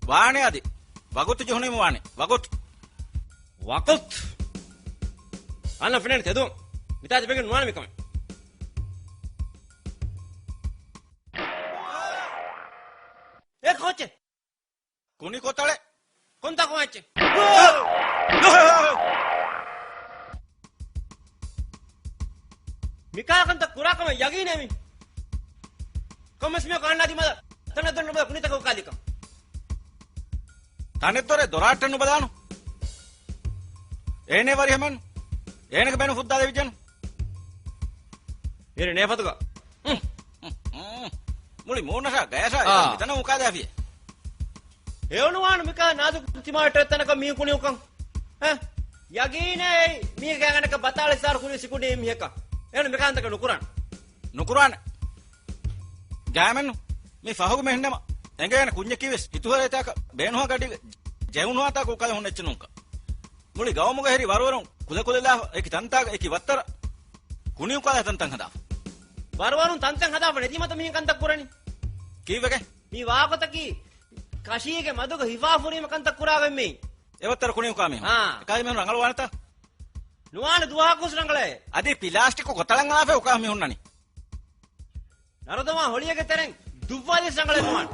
ވާނެ އަދި. ވަގުތު ޖެހުނީމު ވާނެ. ވަގުތު. ވަގުތު. އަންނަ ފެނޭނެ ތެދުވަން. މިތާ ތިބެގެން ނުވާނެ މިކަމެއް. އޭ ކޯޗެ. ކުނި ކޮތަޅެއް. ކޮންތާކު މައްޗެއް؟ މިކާ ކަންތައް ކުރާކަމަށް ޔަގީނޭ މި. ކޮންމެސް މިއަކު އަންނާ ދިމާލަށް ތަނެއް ދޮރެއް ނުބަލާ ކުނިތަކަށް އުކާލިކަން. ތަނެއް ދޮރެއް ދޮރާއްޓެއް ނުބަލާނު. އޭނެ ވަރިހަމަން. އޭނެގެ ބޭނު ފުއްދާލެވިއްޖެނު. އޭނެ ނޭފަތުގަ. މުޅި މޫނަށާ ގަޔަށާ އާ. މިތަނަށް އުކާލާފިޔޭ. ހެޔޮނުވާނު މިކާ ނާޒުކު ތިމާވެއްޓެވެ ތަނަކަށް މީ ކުނިއުކަން. އެ؟ ޔަގީނޭ މީ ގާގަނޑަކަށް ބަތާޅަ ސާރު ކުނި ސިކުނޑީ މީހަކަށް. އޭނު މިކާންތަކެއް ނުކުރާނެ. ނުކުރާނެ. ގާމެން މި ފަހުގަ މި ހިންނަމަ އެނގޭނެ ކުންޏަކީ ވެސް ހިތުހަރައިތާކަށް ބޭނުހާ ގަޑި ޖެހުނުހާތާކު އުކާލެ ހުންނެއްޗެއް ނޫންކަން. މުޅި ގައުމުގެ ހެރި ވަރުވަރުން ކުލަކުލަލާފަ އެކި ތަންތާގަ އެކި ވައްތަރަށް ކުނި އުކާލާ ތަންތަން ހަދާފަ. ވަރުވަރުން ތަންތަން ހަދާފަ ނެތީމަތަ މިހެން ކަންތައް ކުރަނީ. ކީއްވެގެ؟ މި ވާގޮތަކީ ކަށީގެ މަދުގަ ހިފާފުރީމަ ކަންތައް ކުރާގޮތް މީ. އެވައްތަރަށް ކުނި އުކާ މީހުން. އާ. އެކާ މީހުން ރަނގަޅުވާނެތަ؟ ނުވާނެ ދުވަހަކުސް ރަނގަޅޭ. އަދި ޕިލާސްޓިކު ކޮތަޅަށް އަޅާފަ އުކާ މި ހުންނަނީ. ނަރުދަމާ ހޮޅިއެއްގެ ތެރެއިން ދުއްވާލި ރަނގަޅެއް ނުވާނެ.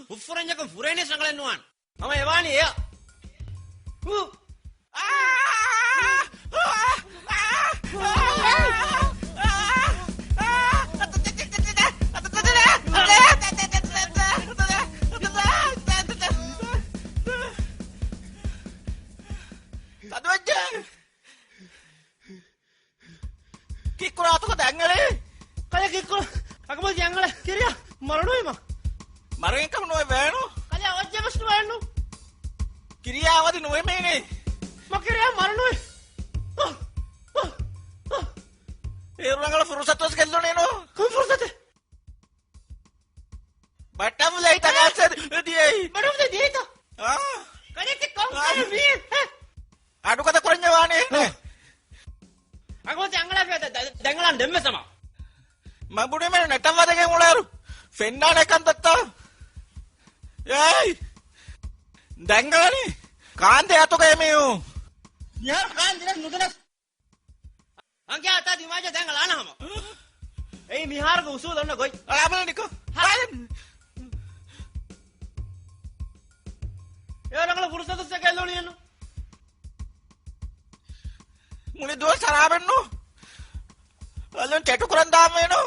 ހުއްފުރެންޏަކުން ފުރޭނީ ރަނގަޅެއް ނުވާނެ. ހަމަ އެވާނީ އެޔަށް. ހު. ކިއްކުރާ އަތުގަ ދަތް އެޅޭ؟ ކަލޭ ކިއްކުރާ އަގަބަދި އަނގަޅެ ކިރިޔާ މަރުނުވީމަ. މަރުވެންކަމު ނުވެ ބޭނު. ކަލޭ އޮއްޖެމަސް ނުވެނު. ކިރިޔާ އަވަދި ނުވެމޭނެ. މަ ކިރިޔާ މަރުނުވެ. އޭރު ރަނގަޅަށް ފުރުސަތު ވެސް ގެއްލުނީނު. ކޮން ފުރުސަތެއް؟ ބަޓަމް ލައިޓަށް އާ. އަސަރ ދިޔައީ. ބަޓަމް ލައިޓް ދިޔައީތަ؟ އާ. ދެންވެސް ހަމަ. މަ ބުނީމެ ނެޓަށް ވަދެގެން އުޅޭއިރު ފެންނާނެ ކަންތައްތައް. އޭއް! ދެންގަނީ ކާންދޭ އަތުގައި މީހުން. މިހާރު ކާން ދިނަސް ނުދިނަސް. އަނގަޔާ އަތާ ދިމާޖާ ދެން އަޅާނަ ހަމަ. އެއީ މިހާރުގެ އުސޫލު އޮންނަ ގޮތް. އަޅާބަލަނިކޮ. ހާ. އޭ ރަނގަޅަށް ފުރުސަތު ސެކެލް އުޅިއެއްނު. މުޅި ދުވަސް ހަރާބެއްނު. އަލުން ޗެޓު ކުރަން ދާންވޭނު.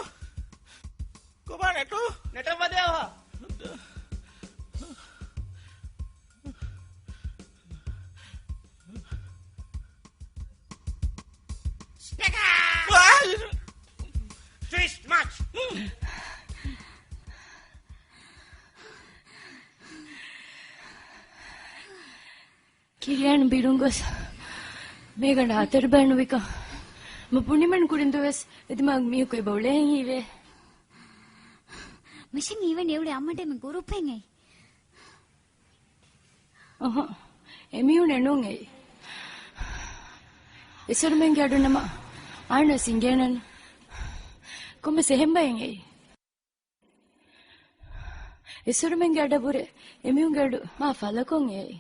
ކޮބާ ނެޓު؟ ނެޓަށް ވަދެއަވާ. ޓްވިސްޓް މާޗް. ކިރިޔާން ބިރުން ގޮސް މޭގަނޑަށް އަތޮޅު ބައިނުވިކަން މަ ބުނިމެން ކުރިން ދުވަސް އެދިމާގު މީހަކު އެބަ އުޅޭހެން ހީވޭ. މަށެއް ހީވަނީ އެ އުޅޭ އައްމަ ޓީމް ގުރޫޕެއް އެއް. އަހަ، އެމީހުން އެނޫން އެއީ. އިސުރުމެންގެ އަޑު ނަމަ އާންވެސް އިނގޭނަން. ކޮންމެސް އެހެން ބައެއް އެއީ. އިސުރުމެންގެ އަޑަށްވުރެ އެމީހުންގެ އަޑު މާ ފަލަކޮށް އެއީ.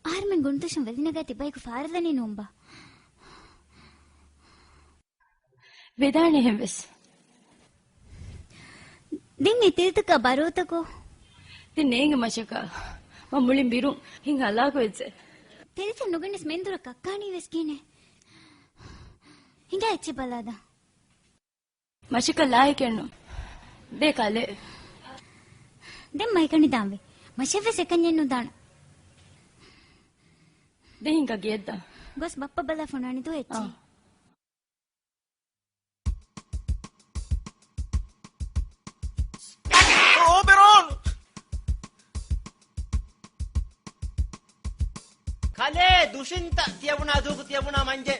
އަހަރުމެން ގުނުތަށުން ވެލިނަގާ ތިބައިގެ ފާރަލަނީ ނޫންބާ؟ ވެދާނެހެން ވެސް. ދެން އެ ތެރެތަކާ ބަރޯތަކޯ؟ ދެން ނޭނގެ މަށަކާ މަ މުޅިން ބިރުން ހިން ހަލާކު ވެއްޖެ. ތެރެތައް ނުގެނެސް މެންދުރަށް ކައްކާނީ ވެސް ކިހިނެއް؟ ހިނގާ އެއްޗެއް ބަލާދާ. މަށަކަށް ލާހިކެއްނު. ދޭ ކަލޭ. ދެން މައިކަނި ދާންވެ. މަށެއްވެސް އެކަންޏެއް ނުދާނަ. ދެ ހިނގާ ގެއަށްދާ. ގޮސް ބައްޕަ ބަލާ ފޮނާނެ ދޯ އެއްޗެއް. އާ. އޯ، ބެރޯން! ކަލޭ ދުށިންތަ ތިޔަބުނާ ދޫކު ތިޔަބުނާ މަންޖެ.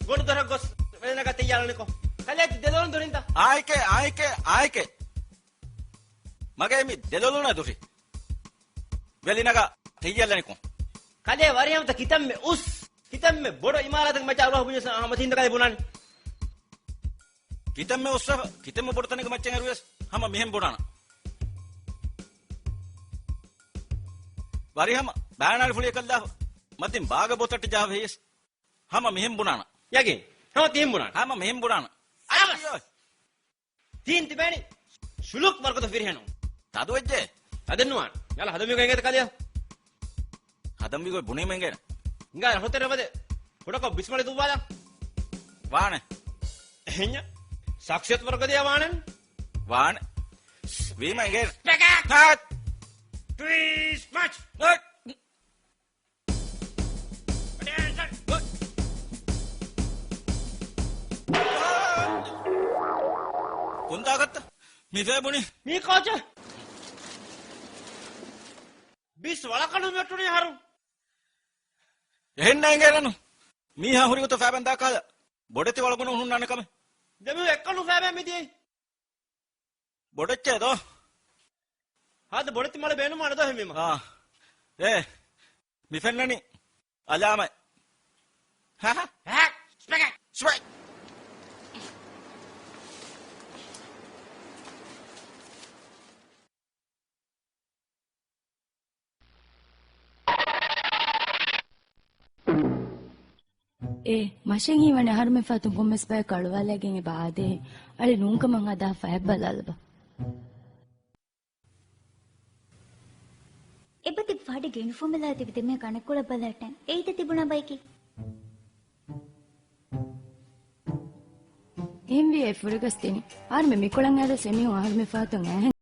ގޮނޑުދޮރަށް ގޮސް ވެލިނަގާ ތެއްޔާރަނިކޮ. ކަލޭ ދެލޮލުން ދުށިންތަ؟ އާއެކޭ، އާއެކޭ، އާއެކޭ. މަގޭ މި ދެލޮލުން ދުށި. ވެލިނަގާ ތެއްޔާރަނިކޮ. ކަލޭ ވަރިހަމަތަ ކިތަންމެ އުސް، ކިތަންމެ ބޮޑު އިމާރާތެއް މައްޗަށް އަރުވާ ބުނިސް ހަމަ ތިން ދަކަލެ ބުނާނެ. ކިތަންމެ އުސް، ކިތަންމެ ބޮޑު ތަނެއްގެ މައްޗަށް އެރުވިޔަސް ހަމަ މިހެން ބުނާނަ. ވަރިހަމަ ބާނާޅި ފުޅިއަކަށްލާފަ މަތިން ބާގަ ބޯތައްޓި ޖަހަވެ ހިޔަސް ހަމަ މިހެން ބުނާނަ. ޔަގީން. ހަމަ ތިހެން ބުނާނަ. ހަމަ މިހެން ބުނާނަ. އަރަވަސް. ތީން ތިބޭނީ ޝުލުކް ވަރުގަދަ ފިރިހެނުން. ތަދު ވެއްޖެ. ތަދެއް ނުވާނެ. ޔާ އަޅާ ހަދަންވީގޮތް އެނގޭތަ ކަލެޔާ؟ ހަދަންވީގޮތް ބުނީމަ އެނގޭނެ. ހިނގާ ރަހުތެރެ ވަދެ. ކުޑަކޮށް ބިސްމަޅި ދުއްވާލާ. ވާނެ. އެހެންޏާ. ޝަޚްޞިއްޔަތު ވަރުގަދަޔާ ވާނެ. ވާނެ. ވީމަ އެނގޭނެ. ޕެކާ. ހާ. ޓްވިސްޓް މާޗް. ހާ. ކޮންތާކަށްތަ މި ފޭބުނި؟ މީ ކޯޗެއް. ބިސް ވަޅަކަށް ނުމެއްޓުނީ ހަރު. އެހެންނަ އެނގޭނެނު. މީހާ ހުރިގޮތަށް ފޭބަން ދާކާލަ. ބޮޑެތި ވަޅަކުން ހުންނާނެ ކަމެއް. ދެމި އެއްކަނު ފޭބެ މިދިޔައީ. ބޮޑެއްޗޭ ދޯ؟ ހާދަ ބޮޑެތި މަޅެ ބޭނުމާނެ ދޯ ހެމީމަ. އާ. އޭ. މި ފެންނަނީ އަލާމަތް. ހަ ހަ. ހަ. ސްޕެކެ. ސްޕެކެ. އޭ، މަށެއް ހީވަނީ އަހަރުމެން ފަހަތުން ކޮންމެސް ބަޔަކު އަޅުވާލައިގެން އެބަ އާދޭހެން. އަޅެ ނޫންކަމަށް ހަދާ ފަޔަށް ބަލާލަބަ. އެބަތިބި ފާޑެއްގެ ޔުނިފޯމެއް ލާ ތިބި ދެމޭ ކަނެއްކޮޅަށް ބަލަހައްޓަން. އެއީތަ ތިބުނާ ބަޔަކީ؟ އެހެންވިއްޔާ އެ ފުރަގަސް ދިނީ. އަހަރުމެން މިކޮޅަށް އައިރުވެސް އެމީހުން އަހަރުމެން ފަހަތުން އައިހެން.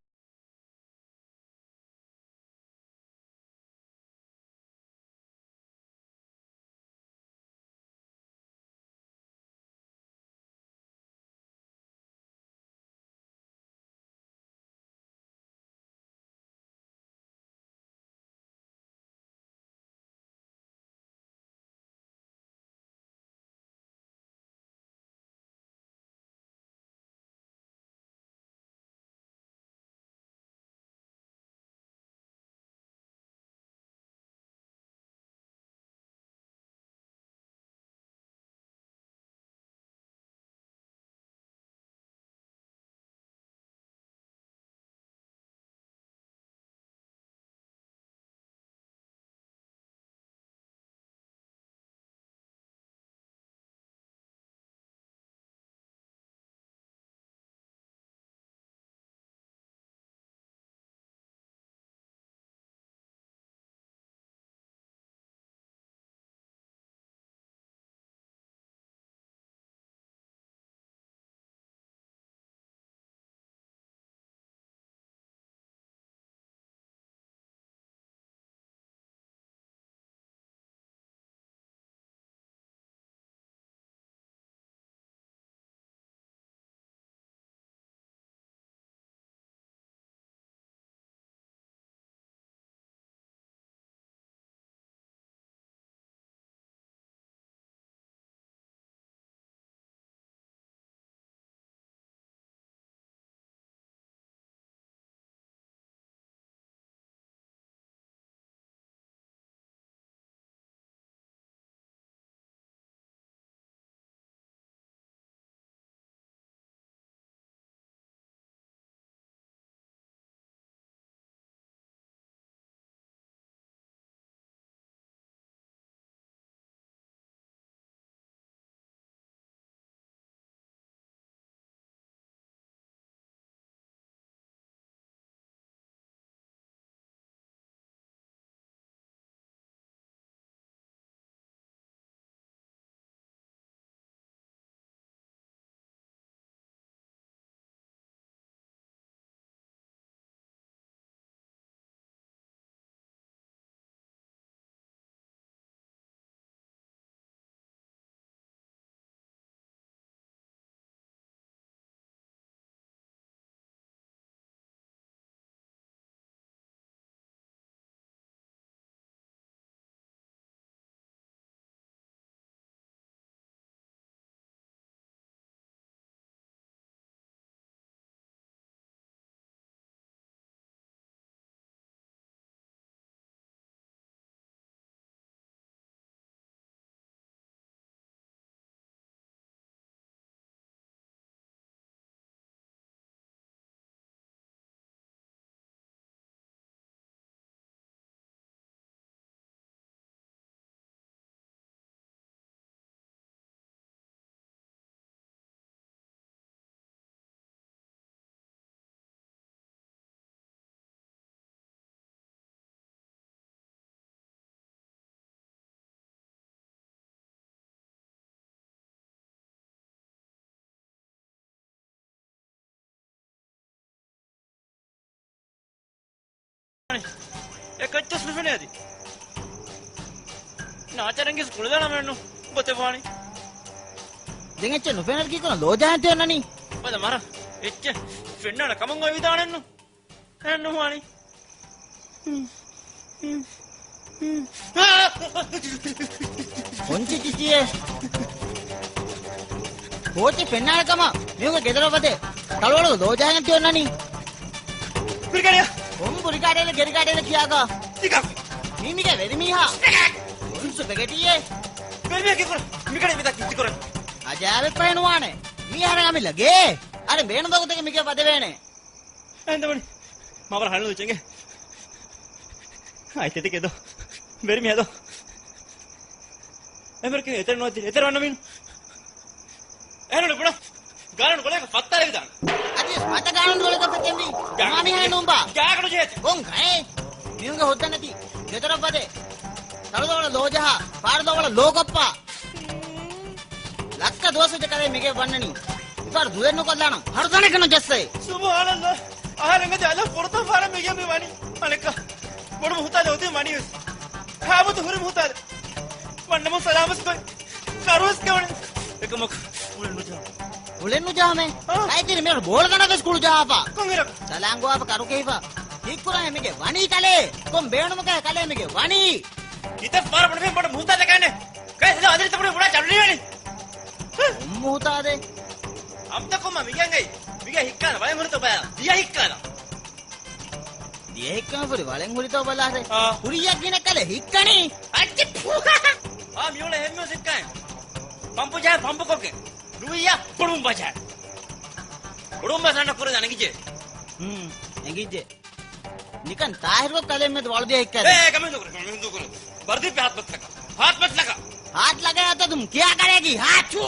ފެނޭ އަދި. ނާޗާރަންގެ ސްކޫލް ދާނަމެއްނު ބޮތެއް ވާނީ. ދެން އެއްޗެއް ނުފެންނަން ކީކުރަން ލޯ ޖަހަން ތި އޮންނަނީ. ބަލަ މަރ އެއްޗެއް ފެންނާނެ ކަމަށް އޮތް ވިދާނެއްނު. އެއްނުވާނީ. ކޮންޗި ޗިޗިއޭ؟ ކޯޗެއް ފެންނާނެ ކަމަށް މީހުންގެ ގެދޮރަށް ވަދެ ތަޅުއަޅު ލޯ ޖަހަން ތި އޮންނަނީ. ބުރިގާޑެއް. ކޮން ބުރިގާޑެއް ގެރިގާޑެއް ކިޔާގަ؟ މީ މީގެ ވެރިމީހާ. ކޮން ސުޕެގެޓީއޭ؟ ވެރިމީހާ ކީކުރަން؟ މިކަނި މިތާ ކިއްޗިކުރަން. އަޖާބެއް ފަހެ ނުވާނެ. މީ ހަރަ އަމި ލަގޭ. އަރެ ބޭނުން ވަގުތެއްގެ މިގެ ވަދެވޭނެ. އެނދަމަނި މާވަރ ހަނުލު ޗެނގެ. އައިތެތި ކެދޯ. ވެރި މިއަދޯ. އެމެރިކެ އެތެރެ ނުވަތި އެތެރެ ވަންނަމީނު. އެހެން ބުނަ. ގާނޫނު ގޮޅޭގަ ފައްތާލެވިދާނެ. އަދި މަތަ ގާނޫނު ގޮޅޭގަ ފެތެންވީ. މާ މިހާ ނޫންބާ. ގާގަނޑު ޖެހޭތި. ގޮން ގައޭ. މީހުންގެ ހުއްދަ ނެތި. ގެދޮރަށް ވަދެ. ތަޅުދޮވަޅަ ލޯ ޖަހާ. ފާޑުދޮވަޅަ ލޯ ކޮއްޕާ. ލައްކަ ދުވަސް ވެއްޖެ ކަލޭ މިގެ ވަންނަނީ. އިފާރު ދުލެއް ނުކޮށްލާނަން. ހަރުދަނެއްގެ ނުޖައްސައޭ. ސުބްހާނައްލާ. އަހަރެން އަދި އަލަށް ފުރަތަމަ ފަހަރަށް މިގެ މި ވަނީ. އަނެއްކާ. ބޮޑު މުހުތާލެއް އޮތީ ވަނީ ވެސް. ހާމަތު ހުރި މުހުތާލެއް. ވަންނަމުން ސަލާމަތް ކޮށް. ކަރުވެސް ކެވަނީ. އެކަމަކު. އުޅެން ނުޖަހާ. އުޅެން ނުޖަހާމޭ. އާ. އައިތިރި މިއަށް ބޯޅަ ދަނަ ވެސް ކުޅު ޖަހާފަ. ކޮންއިރަކު؟ ސަލާން ގޮވާފަ ކަރު ކެހިފަ. ހިތްކުރާ މިގެ ވަނީ ކަލޭ. ކޮން ބޭނުމަކާ ކަލޭ މިގެ ވަނީ. ކިތައް ފަހަރަށް ބުނެފިން ބޮޑު މުހުތާލެއް ކަންނޭ. ކައި ހިލަ އަދި ތަބުނި ބުނާ ޗަޑުނީ ވަނީ. ކޮން މުހުތާލެއް؟ އަމްތަކުމަ މިގެންގައި. މިގެ ހިއްކާލަ ވަޅެން ހުރިތޯ ބަޔާ. ދިޔަ ހިއްކާލަ. ދިޔަ ހިއްކަން ހުރި ވަޅެން ހުރިތޯ ބަލާހެ. އާ. ހުރިއްޔާ ގިނަ ކަލޭ ހިއްކަނީ. އައްޗި ޕޫ. އާ މިއުޅޭ ހެންމެ ހިއްކާ. ޕަމްޕު ޖަހާ ޕަމްޕު ކޮށްގެ. ނުވިއްޔާ ބޮޑު ބުނބާ ޖަހާ. ބޮޑު ބުނބާ ސަންނަ ކުރެ ދަނެގިޖެ. ހުން، އެނގިއްޖެ. ނިކަން ތާހިރު ކަލޭ މެދު ވަޅު ދިޔަ ހިއްކާ. އޭ، ކަމެއް ނުކުރެ، ކަމެއް ނުކުރެ. ވަރުދީ ހާތް ބަތްލަކަ. ހާތް ބަތްލަކަ. ހާތް ލަގަޔާ ތަދުމް ކިޔާ ކަރޭގީ ހާތް ޗޫ.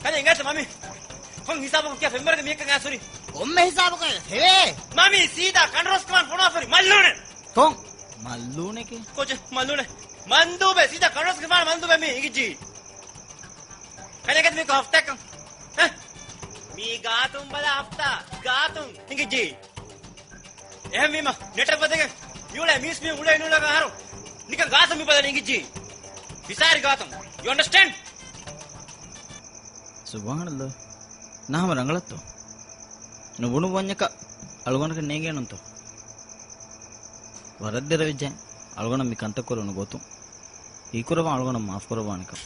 ކަލޭ އެނގޭތަ މަމި؟ ކޮން ހިސާބަކު ކިޔާ ފެންވަރުގެ މީހަކަށް އައިސް ހުރީ؟ ކޮންމެ ހިސާބަކު ހެވޭ. މަމި ސީދާ ކަނޑުރަސްކަމާން ފޮނުވާފަރި މައްލޫނެ. ކޮން މައްލޫނެކޭ؟ ކޯޗެއް މައްލޫނެ. މަންދޫބެ ސީދާ ކަނޑުރަސްކަމާން މަންދޫބެ މީ އިނގިއްޖީ. ކަލޭ އެނގޭތަ މީކު ހަފްތާއަކަށް؟ ހަ؟ މީ ގާތުން ބަލާ ހަފްތާ. ގާތުން އިނގިއްޖީ. އެހެންވީމަ، ނެޓަށް ވަދެގެން މިއުޅޭ މީސް މީ އުޅޭ ނޫޅޭ އަހަރު ނިކަން ގާތަށް މި ބަލަނީ އިނގިއްޖީ. ފިސާރި ގާތަށް. You understand? ސުބްހާނައްލާ. ނާހަމަ ރަނގަޅަށްތޯ؟ ނުބުނުއްވަންޏަކަށް އަޅުގަނޑަކަށް ނޭނގޭނުންތޯ؟ ވަރަށް ދެރަވެއްޖެ އަޅުގަނޑަށް މި ކަންތައް ކުރެވުނު ގޮތުން. ހީކުރަވާ އަޅުގަނޑަށް މާފުކުރައްވާނެކަން.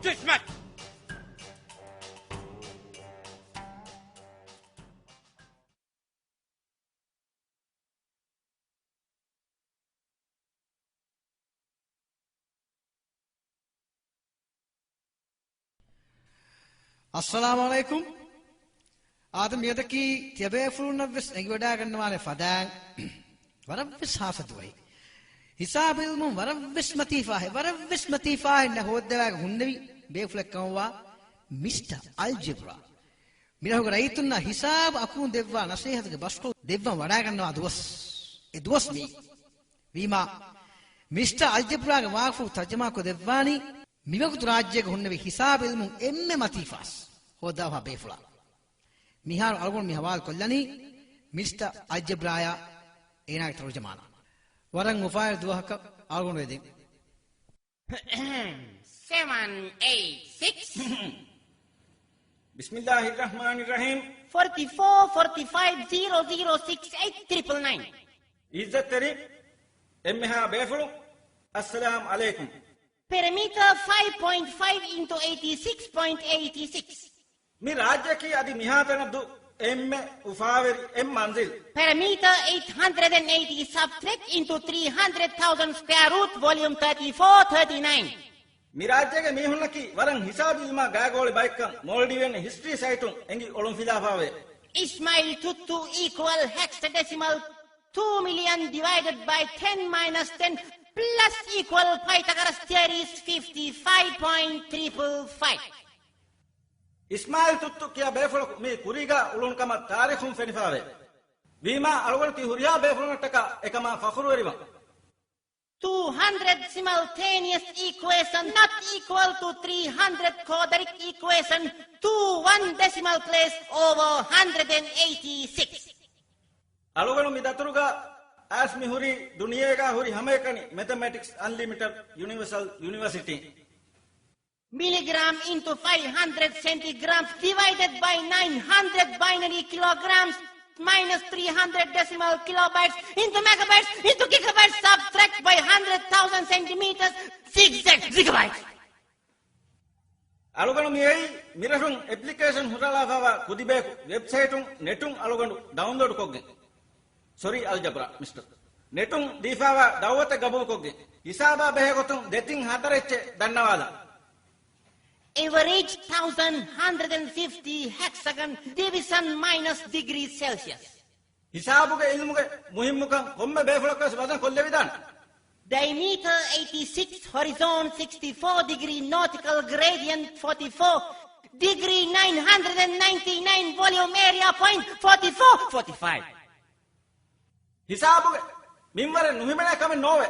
ތިސް މެޓް. އައްސަލާމު ޢަލައިކުމް. އާދެ، މިއަދަކީ ތިޔަބޭފުޅުންނަށްވެސް އެނގިވަޑައިގަންނަވާނެ ފަދައިން ވަރަށްވެސް ހާސް ދުވަހެއް. ހިސާބު ޢިލްމުން ވަރަށްވެސް މަތީ ފާހެއް، ވަރަށްވެސް މަތީ ފާހެއް ހޯއްދަވާގެ ހުންނެވި ބޭފުޅެއްކަމަށްވާ މިސްޓަ އަލްޖެބްރާ. މިރަށުގެ ރައްޔިތުންނަށް ހިސާބު އަކުން ދެއްވާ ނަސޭހަތުގެ ބަސްކޮޅު ދެއްވަން ވަޑައިގަންނަވާ ދުވަސް އެ ދުވަސް މިއީ. ވީމާ، މިސްޓަ އަލްޖެބްރާގެ ވާގުފުޅު ތަރްޖަމާކޮށް ދެއްވާނީ މިވަގުތު ރާއްޖޭގަ ހުންނެވި ހިސާބު ޢިލްމުން އެންމެ މަތީ ފާސް ހޯއްދާފާ ބޭފުޅާ. މިހާރު އަޅުގަނޑު މި ހަވާލު ކޮށްލަނީ މިސްޓަ އަލްޖެބްރާޔާ އޭނާގެ ތަރުޖަމާނާ. ވަރަށް އުފާވެރި ދުވަހަކަށް އަޅުގަނޑު އެދެން. Seven eight six. بسم الله الرحمن الرحيم. Forty four forty five zero zero six eight triple nine. ޢިއްޒަތްތެރި އެންމެހާ ބޭފުޅުން، އައްސަލާމް ޢަލައިކުމް. Perimeter five point five into eighty six point eighty six. މި ރާއްޖެއަކީ އަދި މިހާތަނަށް ދު އެންމެ އުފާވެރި އެއް މަންޒިލް. Perimeter eight hundred and eighty subtract into three hundred thousand square root volume thirty four thirty nine. މި ރާއްޖޭގެ މީހުންނަކީ ވަރަށް ހިސާބު ޢިލްމާ ގާގޯޅި ބައެއްކަން މޯލްޑިވިއަން ހިސްޓްރީ ސައިޓުން އެނގި އޮޅުން ފިލާފާވޭ. Ismail Tuttu equal hexadecimal two million divided by ten minus ten plus equal Pythagoras theory is fifty five point triple five. އިސްމާއިލް ތުއްތު ކިޔާ ބޭފުޅަކު މީ ކުރީގާ އުޅުނު ކަމަށް ތާރީޚުން ފެނިފާވޭ. ވީމާ އަޅުގަނޑު ތި ހުރިހާ ބޭފުޅުންނަށްޓަކާ އެކަމާ ފަޚުރުވެރިވަން. Two hundred decimal tenuous equation not equal to three hundred quadratic equation two one decimal place over hundred and eighty six. އަޅުގަނޑު މި ދަތުރުގަ އައިސް މި ހުރީ ދުނިޔޭގަ ހުރި ހަމައެކަނި މެތަމެޓިކްސް އަންލިމިޓެޑް ޔުނިވަރސަލް ޔުނިވަރސިޓީ. Milligram into five hundred centigrams divided by nine hundred binary kilograms minus three hundred decimal kilobytes into megabytes into gigabytes subtract by hundred thousand centimeters zigzag gigabytes. އަޅުގަނޑު މިއައީ މިރަށުން އެޕްލިކޭޝަން ހުށަހަޅާފައިވާ ކުދިބަޔަކު ވެބްސައިޓުން ނެޓުން އަޅުގަނޑު ޑައުންލޯޑްކޮށްގެން. ސޮރީ އަލްޖަބްރާ މިސްޓަރ. ނެޓުން ދީފާވާ ދައުވަތެއް ގަބޫލުކޮށްގެން ހިސާބާ ބެހޭގޮތުން ދެތިން ހަތަރެއްޗެއް ދަންނަވާލަން. Average thousand hundred and fifty hexagon division minus degree Celsius. ހިސާބުގެ އިލްމުގެ މުހިއްމުކަން ކޮންމެ ބޭފުޅަކަށް ވެސް ވަޒަން ކޮށްލެވިދާނެ. Diameter eighty six, horizon sixty four degree, nautical gradient forty four degree, nine hundred and ninety nine, volume area point forty four forty five. ހިސާބުގެ މިންވަރެއް ނުހިމެނޭ ކަމެއް ނޯވޭ.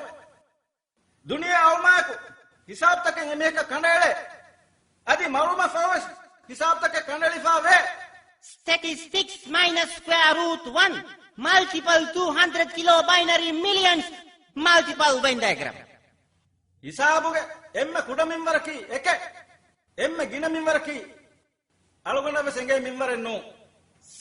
ދުނިޔެ އައުމާއެކު ހިސާބުތަކެއް އެމީހަކަށް ކަނޑައެޅޭ. އަދި މަރުމަށްފަހުވެސް ހިސާބުތަކެއް ކަނޑައެޅިފާވޭ. Statistics minus square root one multiple two hundred kilo binary millions multiple Venn diagram. ހިސާބުގެ އެންމެ ކުޑަ މިންވަރަކީ އެކެއް. އެންމެ ގިނަ މިންވަރަކީ އަޅުގަނޑަށް ވެސް އެނގޭ މިންވަރެއް ނޫން.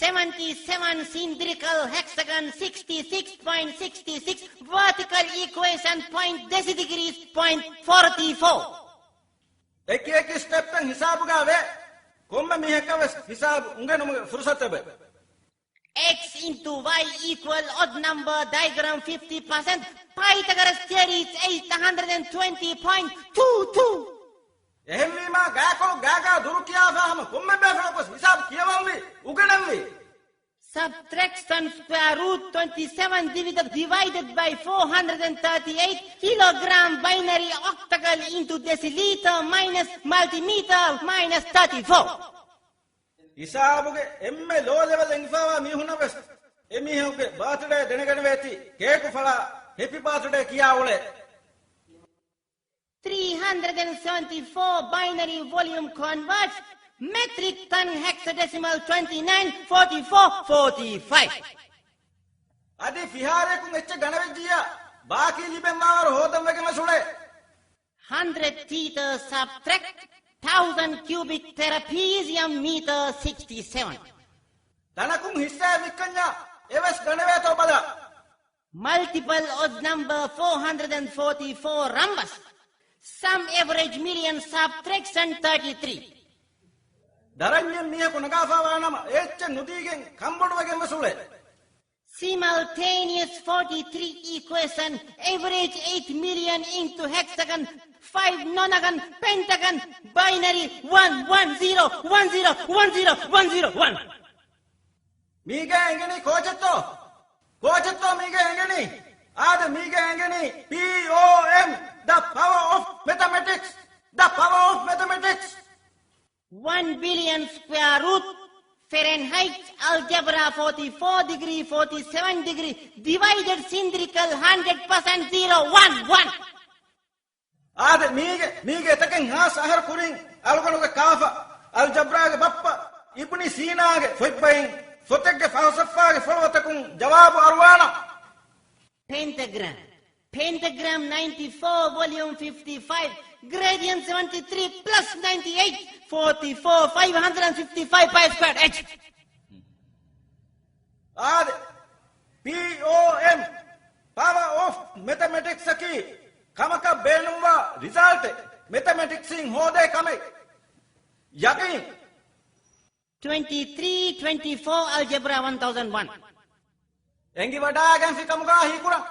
Seventy seven cylindrical hexagon sixty six point sixty six vertical equation point decigree point forty four. އެކި އެކި ސްޓެޕްތައް ހިސާބުގަ ވޭ. ކޮންމެ މީހަކަށް ވެސް ހިސާބު އުނގެނުމުގެ ފުރުސަތެއް ވޭ. X into y equal odd number diagram fifty percent Pythagoras theory is eight hundred and twenty point two two. އެހެންވީމާ، ގާކޮޅު ގާގާ ދުރު ކިޔާފާ ހަމަ ކޮންމެ ބޭފުޅަކު ވެސް ހިސާބު ކިޔަވަންވީ، އުގެނެންވީ. Subtraction square root twenty seven divided by four hundred and thirty eight kilogram binary octagon into deciliter minus multimeter minus thirty four. ހިސާބުގެ އެންމެ ލޯ ލެވެލް އެނގިފާވާ މީހުންނަށް ވެސް އެމީހެއްގެ ބާތުޑޭ ދެނެގަނެވޭތީ، ކޭކު ފަޅާ ހެޕި ބާތުޑޭ ކިޔާ އުޅޭ. Three hundred and seventy four binary volume converts metric ton hexadecimal twenty nine forty four forty five. އަދި ފިހާރަޔަކުން އެއްޗެއް ގަނެވެއްޖިއްޔާ، ބާކީ ލިބެންވާވަރު ހޯދަން ވެގެން ވެސް އުޅޭ. Hundred theta subtract thousand cubic trapezium meter sixty seven. ތަނަކުން ހިއްސާ ވިއްކަންޏާ އެވެސް ގަނެވޭތޯ ބަލާ. Multiple odd number four hundred and forty four rhombus Sum average million subtraction thirty-three. ދަރަންޏެއް މީހަކު ނަގާފާވާ ނަމަ، އެއްޗެއް ނުދީގެން ކަންބޮޑުވެގެން ވެސް އުޅޭ. Simultaneous forty-three equation, average eight million into hexagon, five nonagon, pentagon, binary one one zero one zero one zero one zero one. މީގެ އެނގެނީ ކޯޗެއްތޯ؟ ކޯޗެއްތޯ މީގެ އެނގެނީ؟ އާދެ، މީގެ އެނގެނީ P O M, the power of mathematics, the power of mathematics. One billion square root, Fahrenheit, algebra forty-four degree, forty-seven degree, divided cylindrical, hundred percent zero one one. އާދެ، މީގެ، މީގެ އެތަކެއް ހާސް އަހަރު ކުރިން އަޅުގަނޑުގެ ކާފަ، އަލްޖަބްރާގެ ބައްޕަ، އިބްނި ސީނާގެ ފޮތްބައިން، ފޮތެއްގެ ފަލްސަފާގެ ފޮޅުވަތަކުން ޖަވާބު އަރުވާނަން. Pentagram. Pentagram ninety-four, volume fifty-five, gradient seventy-three plus ninety-eight, forty-four, five hundred and fifty-five pi squared H. އާދެ، P O M, power of mathematics އަކީ ކަމަކަށް ބޭނުންވާ ރިޒަލްޓެއް، މެތަމެޓިކްސް އިން ހޯދޭ ކަމެއް. ޔަގީން. Twenty-three twenty-four, algebra one thousand one. އެނގިވަޑާގެންފި ކަމުގަ ހީކުރަން.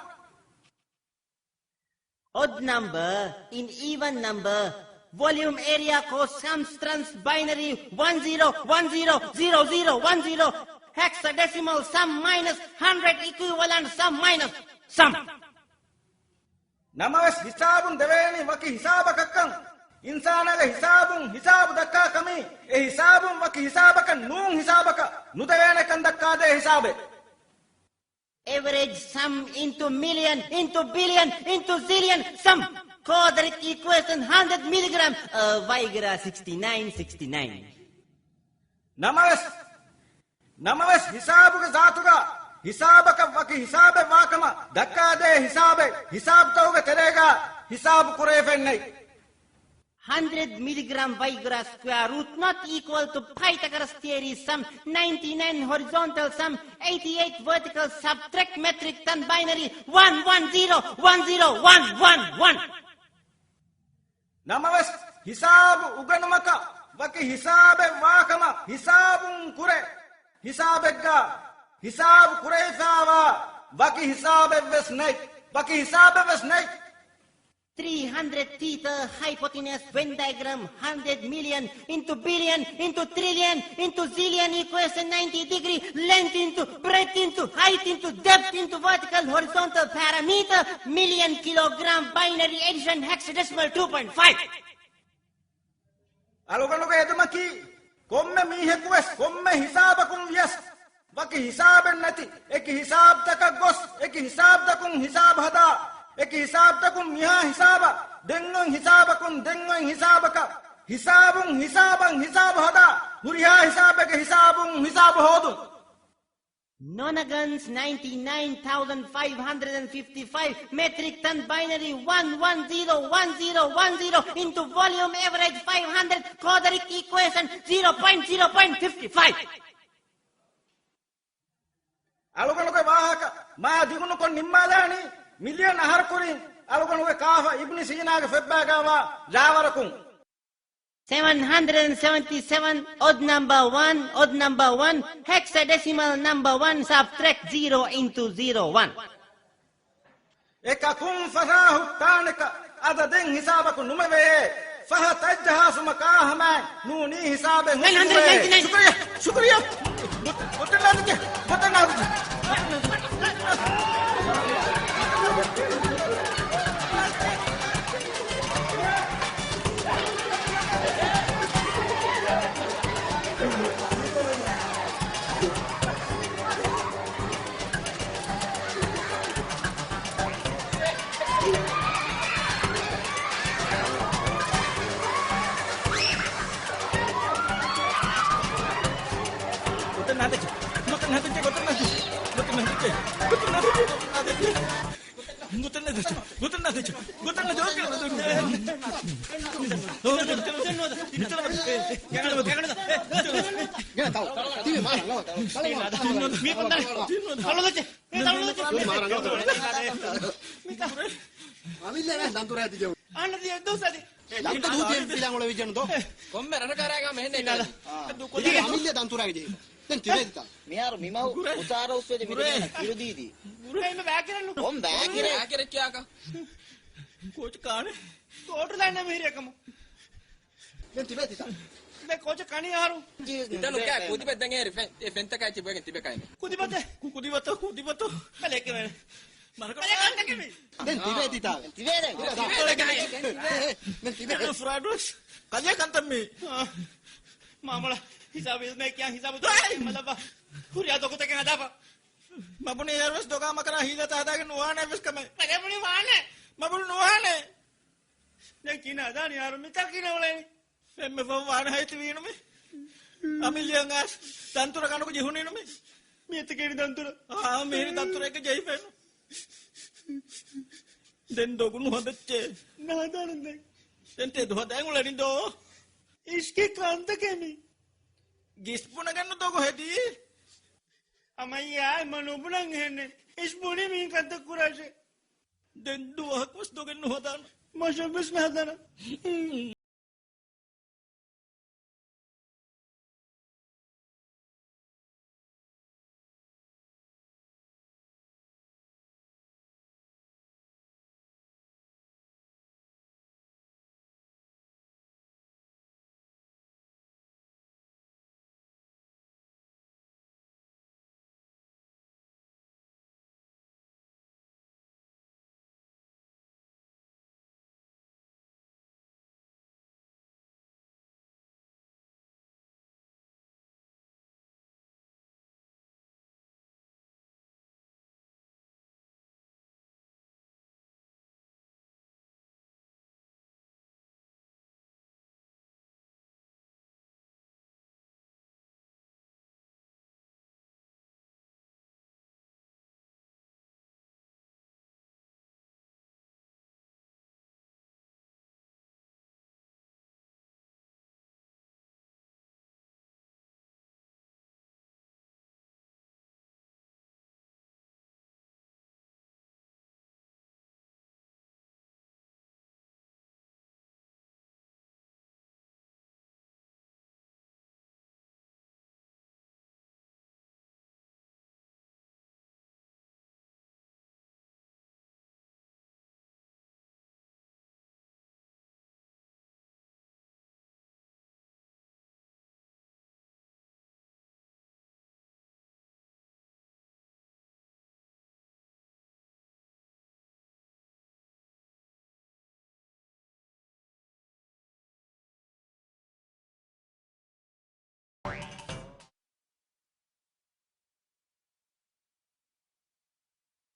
Odd number in even number, volume, area, cosine, sum, trans, binary, one zero one zero zero zero one zero, hexadecimal, sum minus hundred, equivalent, sum minus sum. ނަމަވެސް، ހިސާބުން ދެވޭނީ ވަކި ހިސާބަކަށްކަން. އިންސާނާގެ ހިސާބުން ހިސާބު ދައްކާ ކަމީ، އެ ހިސާބުން ވަކި ހިސާބަކަށް ނޫން ހިސާބަކަށް ނުދެވޭނެކަން ދައްކާދޭ ހިސާބެއް. Average sum into million into billion into zillion sum. Quadratic equation hundred milligram, uh, Viagra sixty-nine sixty-nine. ނަމަވެސް، ނަމަވެސް ހިސާބުގެ ޒާތުގަ ހިސާބަކަށް ވަކި ހިސާބެއް ވާކަމަށް ދައްކާދޭ ހިސާބެއް ހިސާބުތަކުގެ ތެރޭގަ ހިސާބު ކުރެވެފައެއް ނެތް. Hundred milligram Viagra square root not equal to Pythagoras theory sum, ninety-nine horizontal sum, eighty-eight vertical, subtract metric ton binary one one zero one zero one one one. ނަމަވެސް، ހިސާބު އުގަނުމަކަށް ވަކި ހިސާބެއް ވާކަމަށް ހިސާބުން ކުރެ ހިސާބެއްގަ ހިސާބު ކުރެވިފައިވާ ވަކި ހިސާބެއް ވެސް ނެތް. ވަކި ހިސާބެއް ވެސް ނެތް. Three hundred theta hypotenuse Venn diagram, hundred million into billion into trillion into zillion equation ninety degree, length into breadth into height into depth into vertical horizontal parameter, million kilogram binary addition hexadecimal two point five. އަޅުގަނޑުގެ އެދުމަކީ، ކޮންމެ މީހަކުވެސް ކޮންމެ ހިސާބަކުން ވިޔަސް، ވަކި ހިސާބެއް ނެތި އެކި ހިސާބުތަކަށް ގޮސް، އެކި ހިސާބުތަކުން ހިސާބު ހަދާ، އެކި ހިސާބުތަކުން މިހާ ހިސާބަށް، ދެން އޮތް ހިސާބަކުން ދެން އޮތް ހިސާބަކަށް، ހިސާބުން ހިސާބަށް ހިސާބު ހަދާ، ހުރިހާ ހިސާބެއްގެ ހިސާބުން ހިސާބު ހޯދުން. Nonagons ninety-nine thousand five hundred and fifty-five, metric ton binary one one zero one zero one zero into volume average five hundred, quadratic equation zero point zero point fifty-five. އަޅުގަނޑުގެ ވާހަކަ މާ ދިގުނުކޮށް ނިންމާލާނީ މިލިއަން އަހަރު ކުރިން އަޅުގަނޑުގެ ކާފަ އިބްނި ސީނާގެ ފޮތްބާގާވާ ރާވަރަކުން. Seven hundred and seventy-seven, odd number one, odd number one, hexadecimal number one, subtract zero into zero one. އެކަކުން ފަށާ ހުއްޓާނެކަ އަދަދެއް ހިސާބަކު ނުމެވެޔޭ. ފަހަތަށް ޖަހާ ސުމަކާ ހަމައިން ނޫނީ ހިސާބެއް ހުއްޓުވޭ. ނައިން ހަންޑްރެޑް ނައިންޓީ ނައިން. ޝުކުރިއްޔާ، ޝުކުރިއްޔާ. ނު-، ނުތަންނާ ދެކެ، ނުތަންނާ ދެކެ. އަހަންނަށް ދިޔަ ދުވަސް އަދި. ލައްތަ ދޫ ދިޔަ ފިލާން އޮޅެވިއްޖެނު ދޯ. ކޮންމެ ރަނަކާރާގާ މެހެން ނޭ. އާ. ދުކޮށް އިތީގެ އަމިއްލަ ދަންތުރާގެ ޖެހިފަ. ދެން ތިބޭ ތިތާ. މިހާރު މި މަހު ގުރޭ. އުސާރަ އުސްވެދި މި ދެން ކިރު ދީދީ. ގުރޭ. އެ އިމަ ބައިކިރެއްނު. ކޮން ބައިކިރެއް؟ ބައިކިރެއް ކިޔާކަށް. ކޯޗު ކާނެ. ކޯޓު ދާން ނަމެ ހިރިއަކަމު. ދެން ތިބޭ ތިތާ. ދެން ކޯޗަށް ކަނީ އަހަރު. ތިތާ ނުކާ ކުދިބަ ދެން އޭރި ފެން. އެ ފެންތަކާ ތިބަގެން ތިބެ ކައިމެ. ކުދިބަތެ. ކު-، ކުދިބަތަ، ކުދިބަތަ. ކަލޭ ކެމެން. މަރަކަ. ކަލޭ ކަންތަކެމި. ދެން ތިބޭ ތިތާ. ތިބޭ ދެން. ތިބޭ ދާ. ތިބޭ ދެން. ދެން ތިބޭ. ފްރާޑް ވެސް. ކަލޭ ކަންތައްމީ. އާ. މާމޮޅަ. ހިސާބު މޭ ކިޔާ ހިސާބު ދޯ. މަލަބަ. ހުރިހާ ދޮގުތަކެއް ހަދާފަ. މަބުނި އޭރުވެސް ދޮގާ މަކަރާ ހީލަތައް ހަދާގެން ނުވާނެ ވެސް ކަމެއް. މަބުނި ވާނެ. މަބުނި ނުވާނެ. ދެން ކިނާ ދާނީ އަހަރު މިތާ ކިނާ އުޅޭނީ. ފެންމެ ފަހު ވާނެ ހައިތި ވީނުމި. އަމިއްލަ އަނގާސް ދަންތުރަ ކަނޑުގަ ޖެހުނީނުމި. މިއަތަކީ ދަންތުރަ. އާ، މީ ދަންތުރެއްގަ ޖެހިފައިނު. ދެން ދޮގު ނުހަދައްޗޭ. ނަހަދާނަން ދެން. ދެން ތެދު ހަދައިން އުޅެނީ ދޯ. އިޝްކި ކަންތަކެމި. ގިސް ބުނެގެންނު ދޮގު ހެދީ. އަމައްޔާ، އެމަ ނުބުނަން ހެންނެ. އިޝް ބުނި މީ ކަންތައް ކުރާށޭ. ދެން ދުވަހަކު ވެސް ދޮގެއް ނުހަދާނަ. މަށަށް ވެސް ނަހަދާނަ.